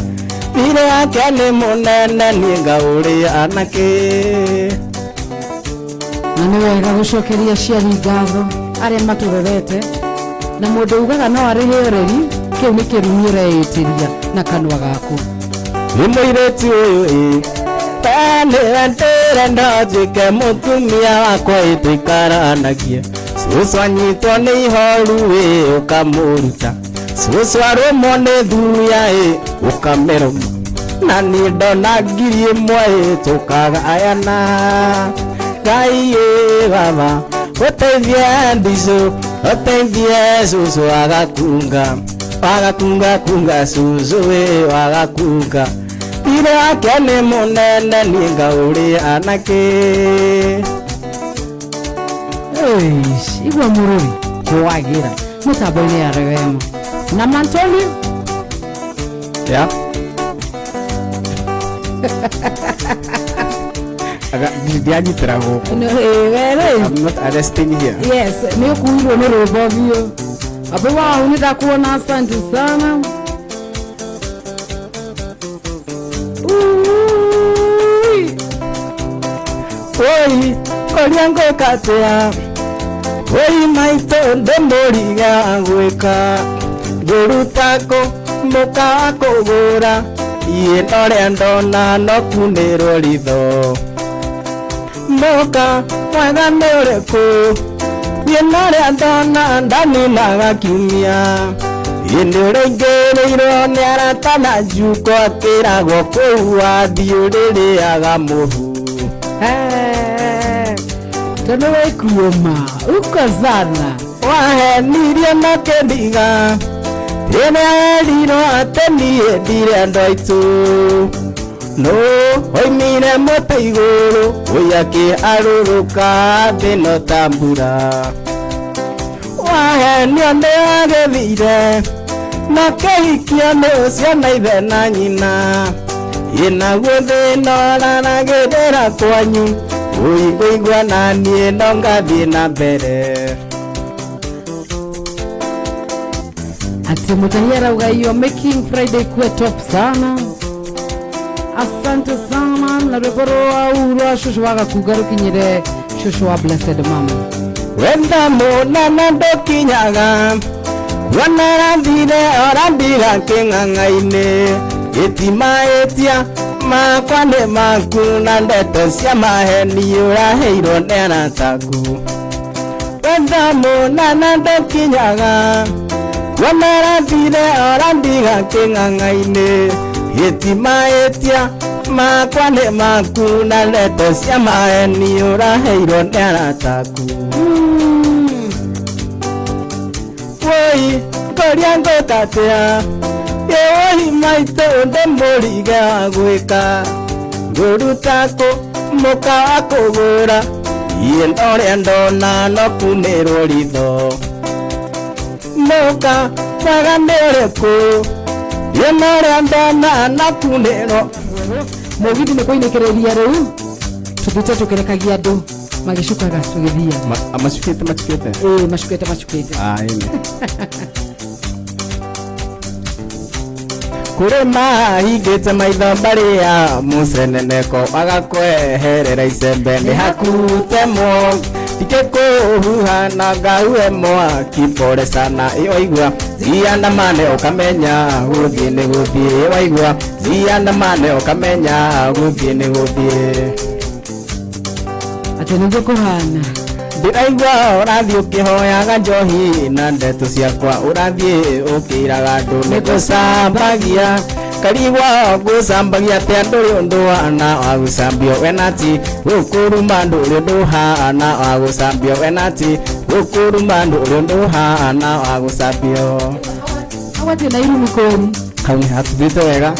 ndirĩ wake nĩ mũnene niĩ ngaũrĩa nakĩ. Na nĩ wega gũcokeria aciari ngatho arĩa matũrerete, na mũndũ ugaga no arĩhe ũreri, kĩu nĩ kĩrumi ũreĩtĩria na kanua gaku. Nĩ mũirĩtu ũyũ ĩ nĩwe ndĩrenda njuĩke mũtumia wakwa ĩ tũikaranagie, cũcũ anyitwo nĩ ihoru ĩ ũkamũruta, cũcũ arũmwo nĩ thuya ĩ ũkamĩrũma, na niĩ ndona 1,000 ĩ tũkagayana, Ngai ĩ baba ũteithie ndicũ ũteithie cũcũ agakunga, agakunga kunga cũcũ ĩ agakunga, ndirĩ wake nĩ mũnene niĩ ngaũrĩa nakĩ. Eish, igua mũrũri kwagĩra mũtambo-inĩ ya RFM na Mantoni. Ya. Aga ndianyitĩra gũkũ. Werĩ. I'm not arresting here. Yes, nĩ ũkuirwo nĩ rwĩmbo biũ. Abu wao nĩndakuona, asante sana. Ui. Oi, ũrĩa ngwĩka atĩa? Oi maitũ ndĩmũriga gwĩka, ngũruta kũ mũka wa kũgũra, iĩ norĩa ndona no kunĩrwo ritho, mũka mwega nĩ ũrĩkũ? Niĩ norĩa ndona ndaninaga kiumia, ĩ nĩ ũrĩingĩrĩirwo nĩ arata na njuko, akĩragwo kũu wathiĩ ũrĩrĩaga mũhu. Eh, tondũ wĩ kuoma uko sana. Wahenirie na kĩndiga rĩrĩa erirwo atĩ niĩ ndirĩ andũ aitũ. No oimire mũtĩ igũrũ ũyakĩ arũrũka thĩ no ta mbura. Wahenio nĩ agĩthire na kĩhikio nĩ ũcio na ithe na nyina. Ĩnaguo thĩna ũraragĩrĩra kwanyu ũigua na niĩ no ngathiĩ na mbere. Ati Mutahia arauga you are making Friday kuwe top sana. Asante sana na rwĩmbo rwa rwa cũcũ wa gakunga rũkinyĩre cũcũ wa blessed mama. Wenda mũnene ndũkinyaga kuona rathire orandiga kĩng'ang'a-inĩ gĩtimaĩtia makwa nĩ maku na ndeto cia maheni ũraheirwo nĩ arataku. Wenda mũnene ndũkinyaga kuona rathire orandiga kĩng'ang'a-inĩ gĩtimaĩtia makwa nĩ maku na ndeto cia maheni ũraheirwo nĩ arataku. Woi, ngũria ngũtatia ĩwoi maitũ ndĩ mũrige wa gwĩka ngũruta kũ mũka wa kũgũra iĩ ndorĩa ndona no kunĩrwo ritho mũka mwega nĩ ũrĩkũ iĩ norĩa ndona no kunĩrwo. Mũgithi nĩ kũinĩkĩrĩria rĩu tũthiĩte tũkĩrekagia andũ magĩcukaga tũgĩthiĩ. Macukĩte macukĩte? Ĩĩ, macukĩte macukĩte. Ĩni. Kũrĩ mahingĩte maitho mbarĩ ya mũceneneko agakweherera icembe nĩ hakutemwo ikĩkũhuha na ngahuhe mwaki pole sana ĩwaigua ziandamane ũkamenya gũthiĩ nĩ gũthiĩ ĩwaigua ziandamane ũkamenya gũthiĩ nĩ gũthiĩ. Atĩ nĩguo kũhana. Ndĩraigua ũrathiĩ ũkĩhoyaga njohi na ndeto ciakwa ũrathiĩ ũkĩiraga andũ nĩ gũcambagia karigwa gũcambagia atĩa ndũrĩ ũndũ hana wa gũcambio wenati gũkũruma ndũrĩ ũndũ hana wa gũcambio wenati gũkũruma ndũrĩ ũndũ hana wa gũcambio. Hau atĩ na irumi kweri. Hau nĩ hatuthiĩte wega.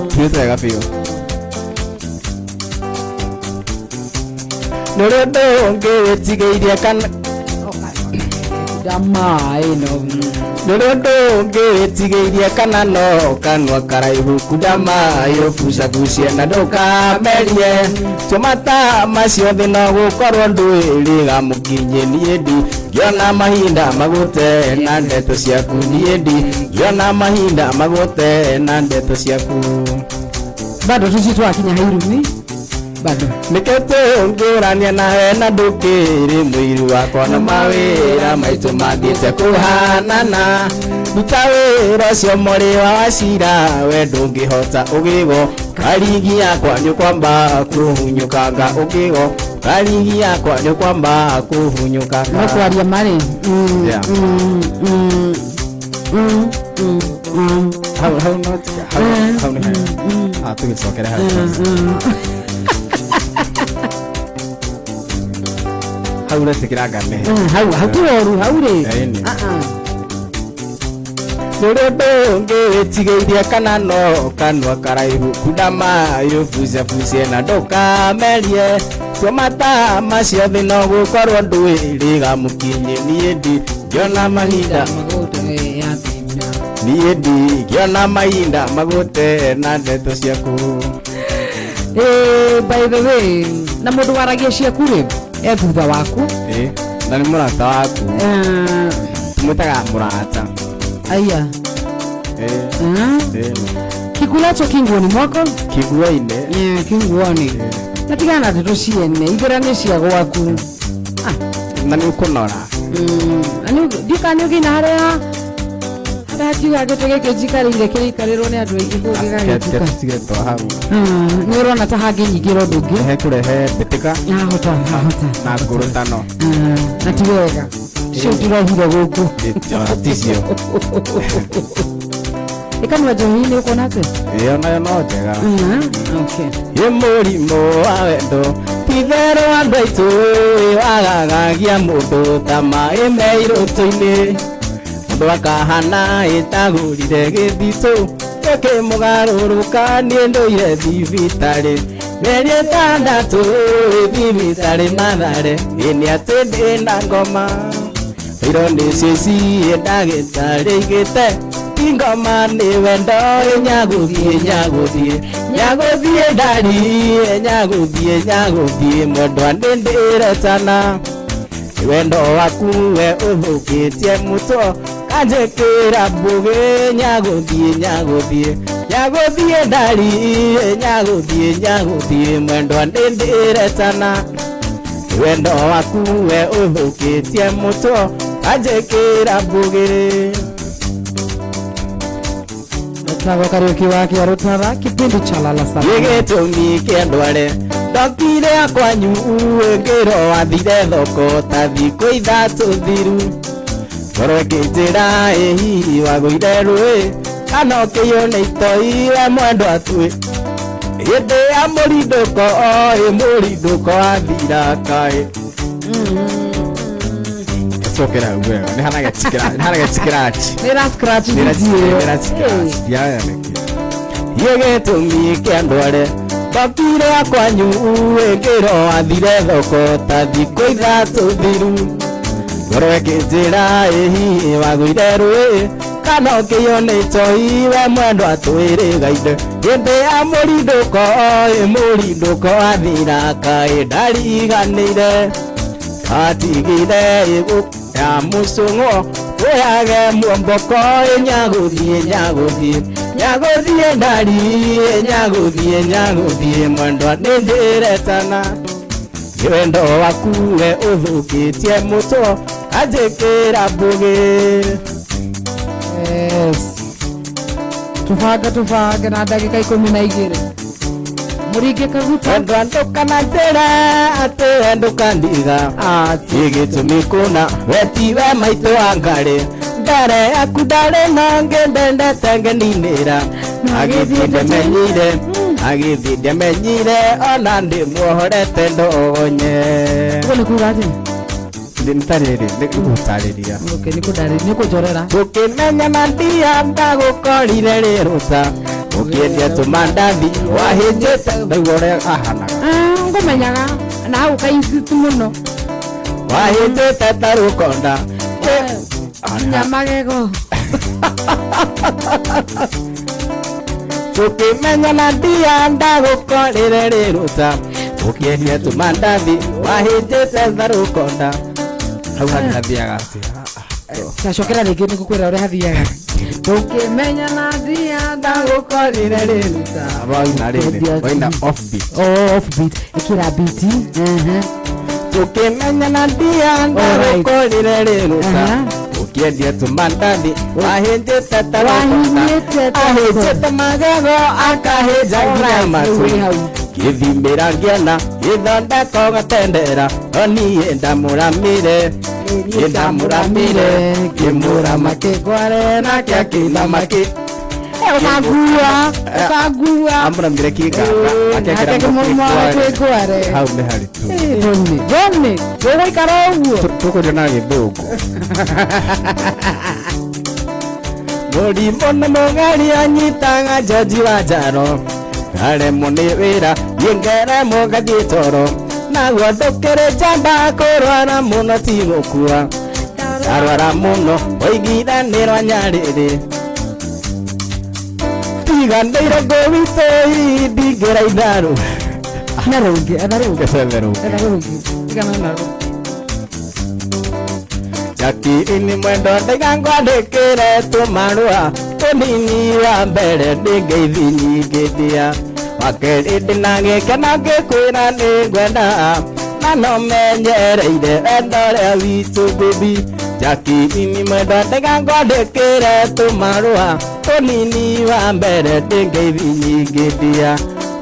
Tuthiĩte wega biũ. Nĩ ũndũ ũngĩ wĩtigĩirie kana Ndama ĩno. Nĩ ũndũ ũngĩ wĩtigĩirie kana no kanua karaihu kunda maĩ ũbucabucie na ndũkamerie tũmata macio thĩ no gũkorwo ndwĩrĩga mũkinyi niĩ ndi ngĩona mahinda magũte na ndeto ciaku niĩ ndi ngĩona mahinda magũte na ndeto ciaku. Bado tũci twakinya hairumi bado nĩkĩo tũngĩũrania nawe na ndũkĩrĩ mũiru wakwa na mawĩra maitũ mathiĩte kũhanana ruta wĩra ũcio mũrĩ wa wacira we ndũngĩhota ũgĩgo karigi yakwa nĩ ũkwamba kũhunyũkanga ũgĩgo karigi yakwa nĩ ũkwamba kũhunyũkanga. No kwaria marĩ. Hau hau no hau hau nĩ hega. Tũgĩcokere hau. Hau ũretĩkĩra ngane. Hau hau ti woru hau rĩ. Nĩ ũndũ ũngĩ wĩtigĩirie kana no kanua karaihu kunda maĩ ũbucabucie na ndũkamerie tũmata macio thĩ no gũkorwo ndwĩrĩga mũkinyi niĩ ndi ngĩona mahinda niĩ ndi ngĩona mahinda magũte na ndeto ciaku. By the way na mũndũ waragia ciaku rĩ e thutha waku. Na nĩ mũrata waku. Tũmwĩtaga mũrata. Aya. Kikulacho kinguoni mwako? Kiguainĩ. Kinguoni. Na tigana na ndeto ciene igĩra nĩ cia gwaku. Na nĩ ũkũnora. Ndiũka nĩ ũngĩina harĩa harĩa gĩtĩ gĩkĩ njikarĩire kĩrĩikarĩrwo nĩ andũ aingĩ kũngĩgagĩtuka. Tũtigĩtwo hau. Nĩ ũrona ta hangĩnyingĩra ũndũ ũngĩ. Hekũrehe mbĩtĩka. Hahota hahota. Na ngũrũtano. Na ti wega. Cio tũrehire gũkũ. Ticio. Ĩkanua njohi nĩ ũkuona atĩa? Ĩyo nayo no njega. Okay. Ĩ mũrimũ wa wendo ti-itherũ andũ aitũ wagagagia mũndũ ta maĩ me irũtũ-inĩ mũndũ akahana ĩtagũrire gĩthitũ Ũkĩmũgarũrũka niĩ ndũire thibitarĩ mĩeri 6 thibitarĩ Mathare ĩ nĩ atĩ ndĩna ngoma iro nĩ cici ndagĩtarĩ igĩte ti ngoma nĩ wendo ĩ nyagũthiĩ nyagũthiĩ nyagũthiĩ ndari ĩ nyagũthiĩ nyagũthiĩ mwendwa nĩ ndĩretana wendo waku we ũthũkĩtie mũtwo kanjĩkĩra mbũgĩ nyagũthiĩ nyagũthiĩ nyagũthiĩ ndari nyagũthiĩ nyagũthiĩ mwendwa nĩ ndĩretana wendo waku we ũthũkĩtie mũtwo kanjĩkĩra mbũgĩ. Etagwo Kariuki wa Kĩarũtara, kipindi cha Lala Salama. Gĩgĩtũmi kĩa ndware ndokire kwanyu ngĩrwo wathire thoko ta thikũ 3 thiru ngoro ĩkĩnjĩra ĩ hihi wagũire rũĩ kana ũkĩiywo nĩ itoi we mwendwa tuĩ hĩndĩ ya mũrindũko ĩ mũrindũko wathira kaĩ. Cokera hau wega nĩ hana gacikiraci Nĩ ra scratch video ĩyo. Gĩgĩtũmi kĩa ndware ndokire kwanyu ngĩrwo wathire thoko ta thikũ 3 thiru ngoro ĩkĩnjĩra ĩ hihi wagũire rũĩ kana ũkĩiywo nĩ itoi we mwendwa twĩrĩgaine hĩndĩ ya mũrindũko ĩ mũrindũko wathira kaĩ ndariganĩire atigire ya mũcũng'o ũyage muomboko ĩ nyagũthiĩ nyagũthiĩ nyagũthiĩ ndari nyagũthiĩ nyagũthiĩ mwendwa nĩ ndĩretana nĩ wendo waku we ũthũkĩtie mũtwo anjĩkĩra mbũgĩ. Yes. Tubange na ndagĩka 12 mũringe kaguta Wendwa ndũkananjĩre atĩ we ndũkandiga gĩgĩtũmi kũna we tiwe maitũ wa ngarĩ mbere yaku ndarĩ na ngĩ ndendete ngeninĩra agĩthiĩ ndemenyire agĩthiĩ ndemenyire ona ndĩmuohorete ndogonye. Ũguo nĩ kuga atĩa? Nĩtarĩrĩ nĩgũtarĩria. Okay, nĩ kũnjorera. Tũkĩmenyana ndia ndagũkorire rĩrũta ũkĩendia tũmandathi wahĩnjĩte ndaigua ũrĩa ahanaga. Ngũmenyaga na hau ka insist mũno wahĩnjĩte ta rũkonda nginya magego. Tũkĩmenyana ndia ndagũkorire rĩrũta ũkĩendia tũmandathi wahĩnjĩte ta rũkonda. Hau hathiaga atĩa? Tacokera rĩngĩ nĩ ngũkwĩra ũrĩa hathiaga. Tũkĩmenyana ndia ndagũkorire rĩruta. Waina rĩrĩ, waina off beat. Oh, off beat. Ĩkĩra beat. Tũkĩmenyana ndia ndagũkorire rĩruta ũkĩendia tũmandathi wahĩnjĩte ta rũkonda ahĩnjĩte magego akahĩnja nginya matũ gĩthimĩra ngĩona gĩthondeko gatendera no niĩ ndamũramire ndamũramire ngĩmũrama kĩngware nake akĩinama kĩ Ũkangua ũkangua amũramire kĩnganga nake akĩmũmara kĩngware. Hau nĩ haritũ. Johnny ũgũikara ũguo tũkũria na gĩthũngũ. Mũrimũ nĩ mũgari anyitaga George wa Njaro ngaremwo nĩ wĩra niĩ ngeremwo ngathiĩ toro naguo ndũkĩrĩ njamba kũrwara mũno ti gũkua ndarwara mũno oigire nĩ rwa nyarĩrĩ tiganĩire ngũwitũ ndingĩra itharũ na rũngĩ etha rũngĩ Gĩcethe rũngĩ. Etha rũngĩ tigana narũ. Jackie mwendo ndaiga ngwandĩkĩre tũmarũa tũnini wa mbere ndĩ ngeithi nyingĩ ndia wa kerĩ ndĩna gĩkeno ngĩkwĩra nĩ ngwenda na no menyereire wendo ũrĩa witũ baby. Jackie mwendo ndaiga ngwandĩkĩre tũmarũa tũnini wa mbere ndĩ ngeithi nyingĩ ndia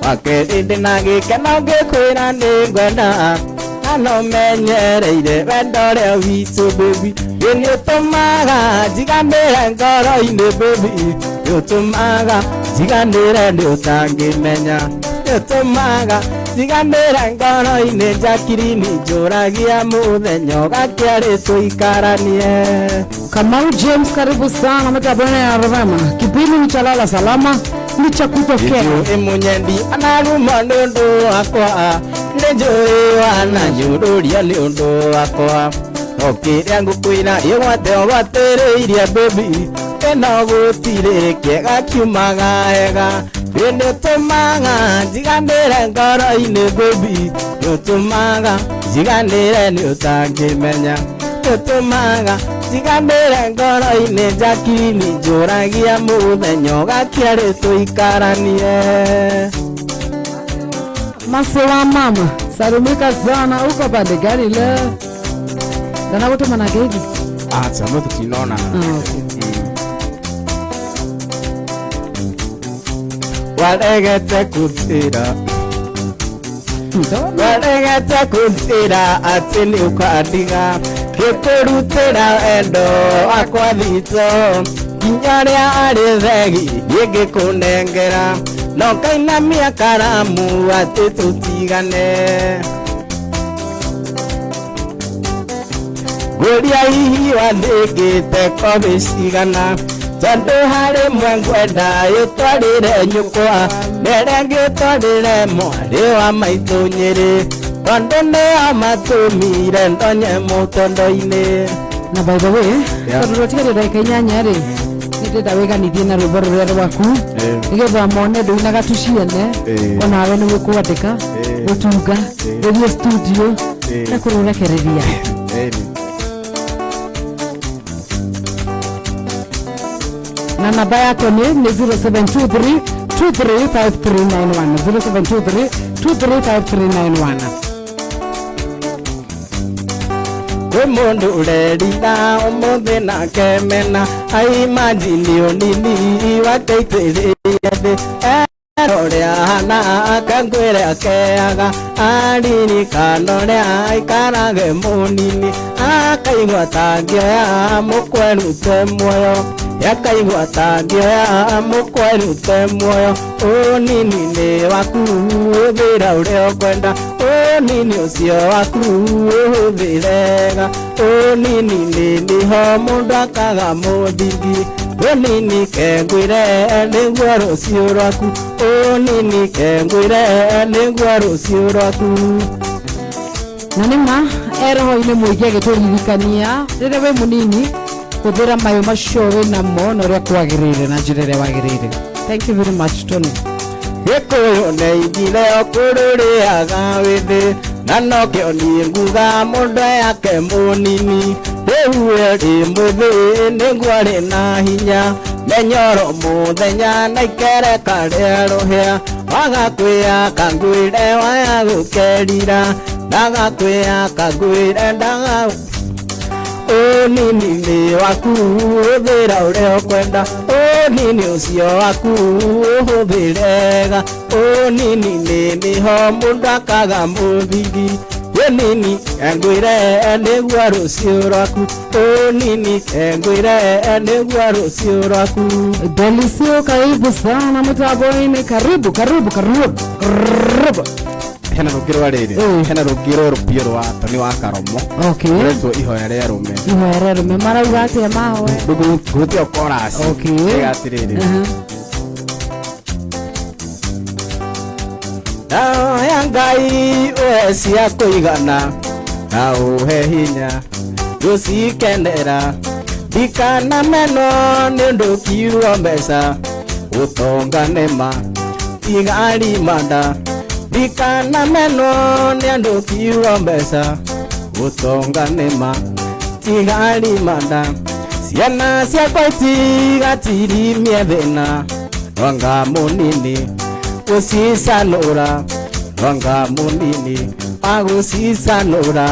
wa kerĩ ndĩna gĩkeno ngĩkwĩra nĩ ngwenda na no menyereire wendo ũrĩa witũ baby. Ĩ nĩ ũtũmaga njiganĩre ngoro-inĩ baby nĩ ũtũmaga njiganĩre nĩ ũtangĩmenya nĩ ũtũmaga Njiganĩre ngoro-inĩ Jacqueline njũragia mũthenya ũgakĩarĩ tũikaranie. Kamau James, karibu sana mtabone ya Ruvema. Kipindi ni cha lala salama, ni cha kutokea. Njũĩ mũnyendi anaruma nĩ ũndũ wakwa, nĩ njũĩ wananyũrũria nĩ ũndũ wakwa. No kĩrĩa ngũkwĩra ĩgwate ũgwatĩrĩirie baby, ĩno gũtirĩ kĩega kiumaga hega. Nĩũtũmaga njiganĩre ngoro-inĩ baby, nĩũtũmaga njiganĩre nĩũtangĩmenya. Nĩũtũmaga njiganĩre ngoro-inĩ Jacqueline njũragia mũthenya ũgakĩarĩ tũikaranie. Mase wa mama, salimika sana, uko pande gani leo? Ndana na gegi. Acha no tutinona. Ah, okay. Waregete kutira, waregete kutira atĩ nĩ ũkandiga, ngĩkũrutĩra endo akwa thito, nginya rĩa arĩ thegi niĩ ngĩkũnengera, no ngainamia karamu atĩ tũtigane. Ngũria hihi wandĩkĩte kobi cigana, tondũ harĩ mwe ngwenda ĩtwarĩre nyũkwa, na ĩrĩa ngĩtwarĩre mwarĩ wa maitũ Nyĩrĩ, tondũ nĩo matũmire ndonye mũtondo-inĩ. Na by the way, Yeah. tondũ rwatigaire ndagĩka inyanya rĩ, nĩ ndĩrenda wĩganithie na rwĩmbo rũrĩa rwaku, nĩgetha mone ndũinaga tu ciene, onawe nĩ wĩkwandĩka, gũtunga, gũthiĩ studio, na kũrũrekereria. Na namba yako ni 0723 235391, 0723 235391. Kwĩ mũndũ ũrerira ũmũthĩ nake mena, aimajini ũnini wakeitĩrĩria thĩ, erorĩa hana akangwĩre akeaga, aririkana ũrĩa aikarage mũnini, akaigua tangĩoya mũkwerute muoyo, yakaigua tangĩoya mũkwerute muoyo. Ũnini nĩ waku ũthĩra ũrĩa ũkwenda, ũnini ũcio waku ũhũthĩrega, ũnini nĩ nĩho mũndũ akaga mũthingi, ũnini kengwĩre nĩguo rũciũ rwaku, ũnini kengwĩre nĩguo rũciũ rwaku. Na nĩ ma eroho-inĩ mũingĩ agĩtũririkania rĩrĩa wĩ mũnini hũthĩra mayũ macio wĩnamo na ũrĩa kwagĩrĩire na njĩra ĩrĩa wagĩrĩire. Thank you very much, Tony. Gĩkũyũ nĩaigire ũkũrũrĩaga wĩthĩ, na nokĩo niĩ nguga mũndũ yake mũnini, rĩu we rĩ mwĩthĩ nĩguo arĩ na hinya, menyoro mũthenya na ikereka rĩa rũhĩa, waga kwĩyaka ngwĩre waya gũkerira, ndaga kwĩyaka ngwĩre ndaga. Ũnini nĩ waku ũthĩra ũrĩa ũkwenda, ũnini ũcio waku ũhũthĩrega, ũnini nĩ nĩho mũndũ akaga mũthingi, ũnini engwĩre nĩguo rũciũ rwaku, ũnini engwĩre nĩguo rũciũ rwaku. Delisio, karibu sana mtaboini, karibu karibu karibu karibu. Hena rũngĩ rwa rĩrĩ, hena rũngĩ rwerũ biũ rwa Tony wa Karomo. Okay. Rũretwo ihoya rĩa rũme. Ihoya rĩa rũme marauga atĩa mahoya? Ngũrutĩo chorus. Okay. Ĩga atĩrĩrĩ. Ndahoya Ngai ũhe cia kũigana na ũhe hinya gũcikenera, ndikanamenwo nĩ ũndũ kiugo mbeca, ũtonga nĩma tigari manda, ndikanamenwo nĩ andũ kiugo mbeca, ũtonga nĩma tigari manda, ciana ciakwa itigatirimie thĩna, rwanga mũnini gũcicanũra, rwanga mũnini wa gũcicanũra.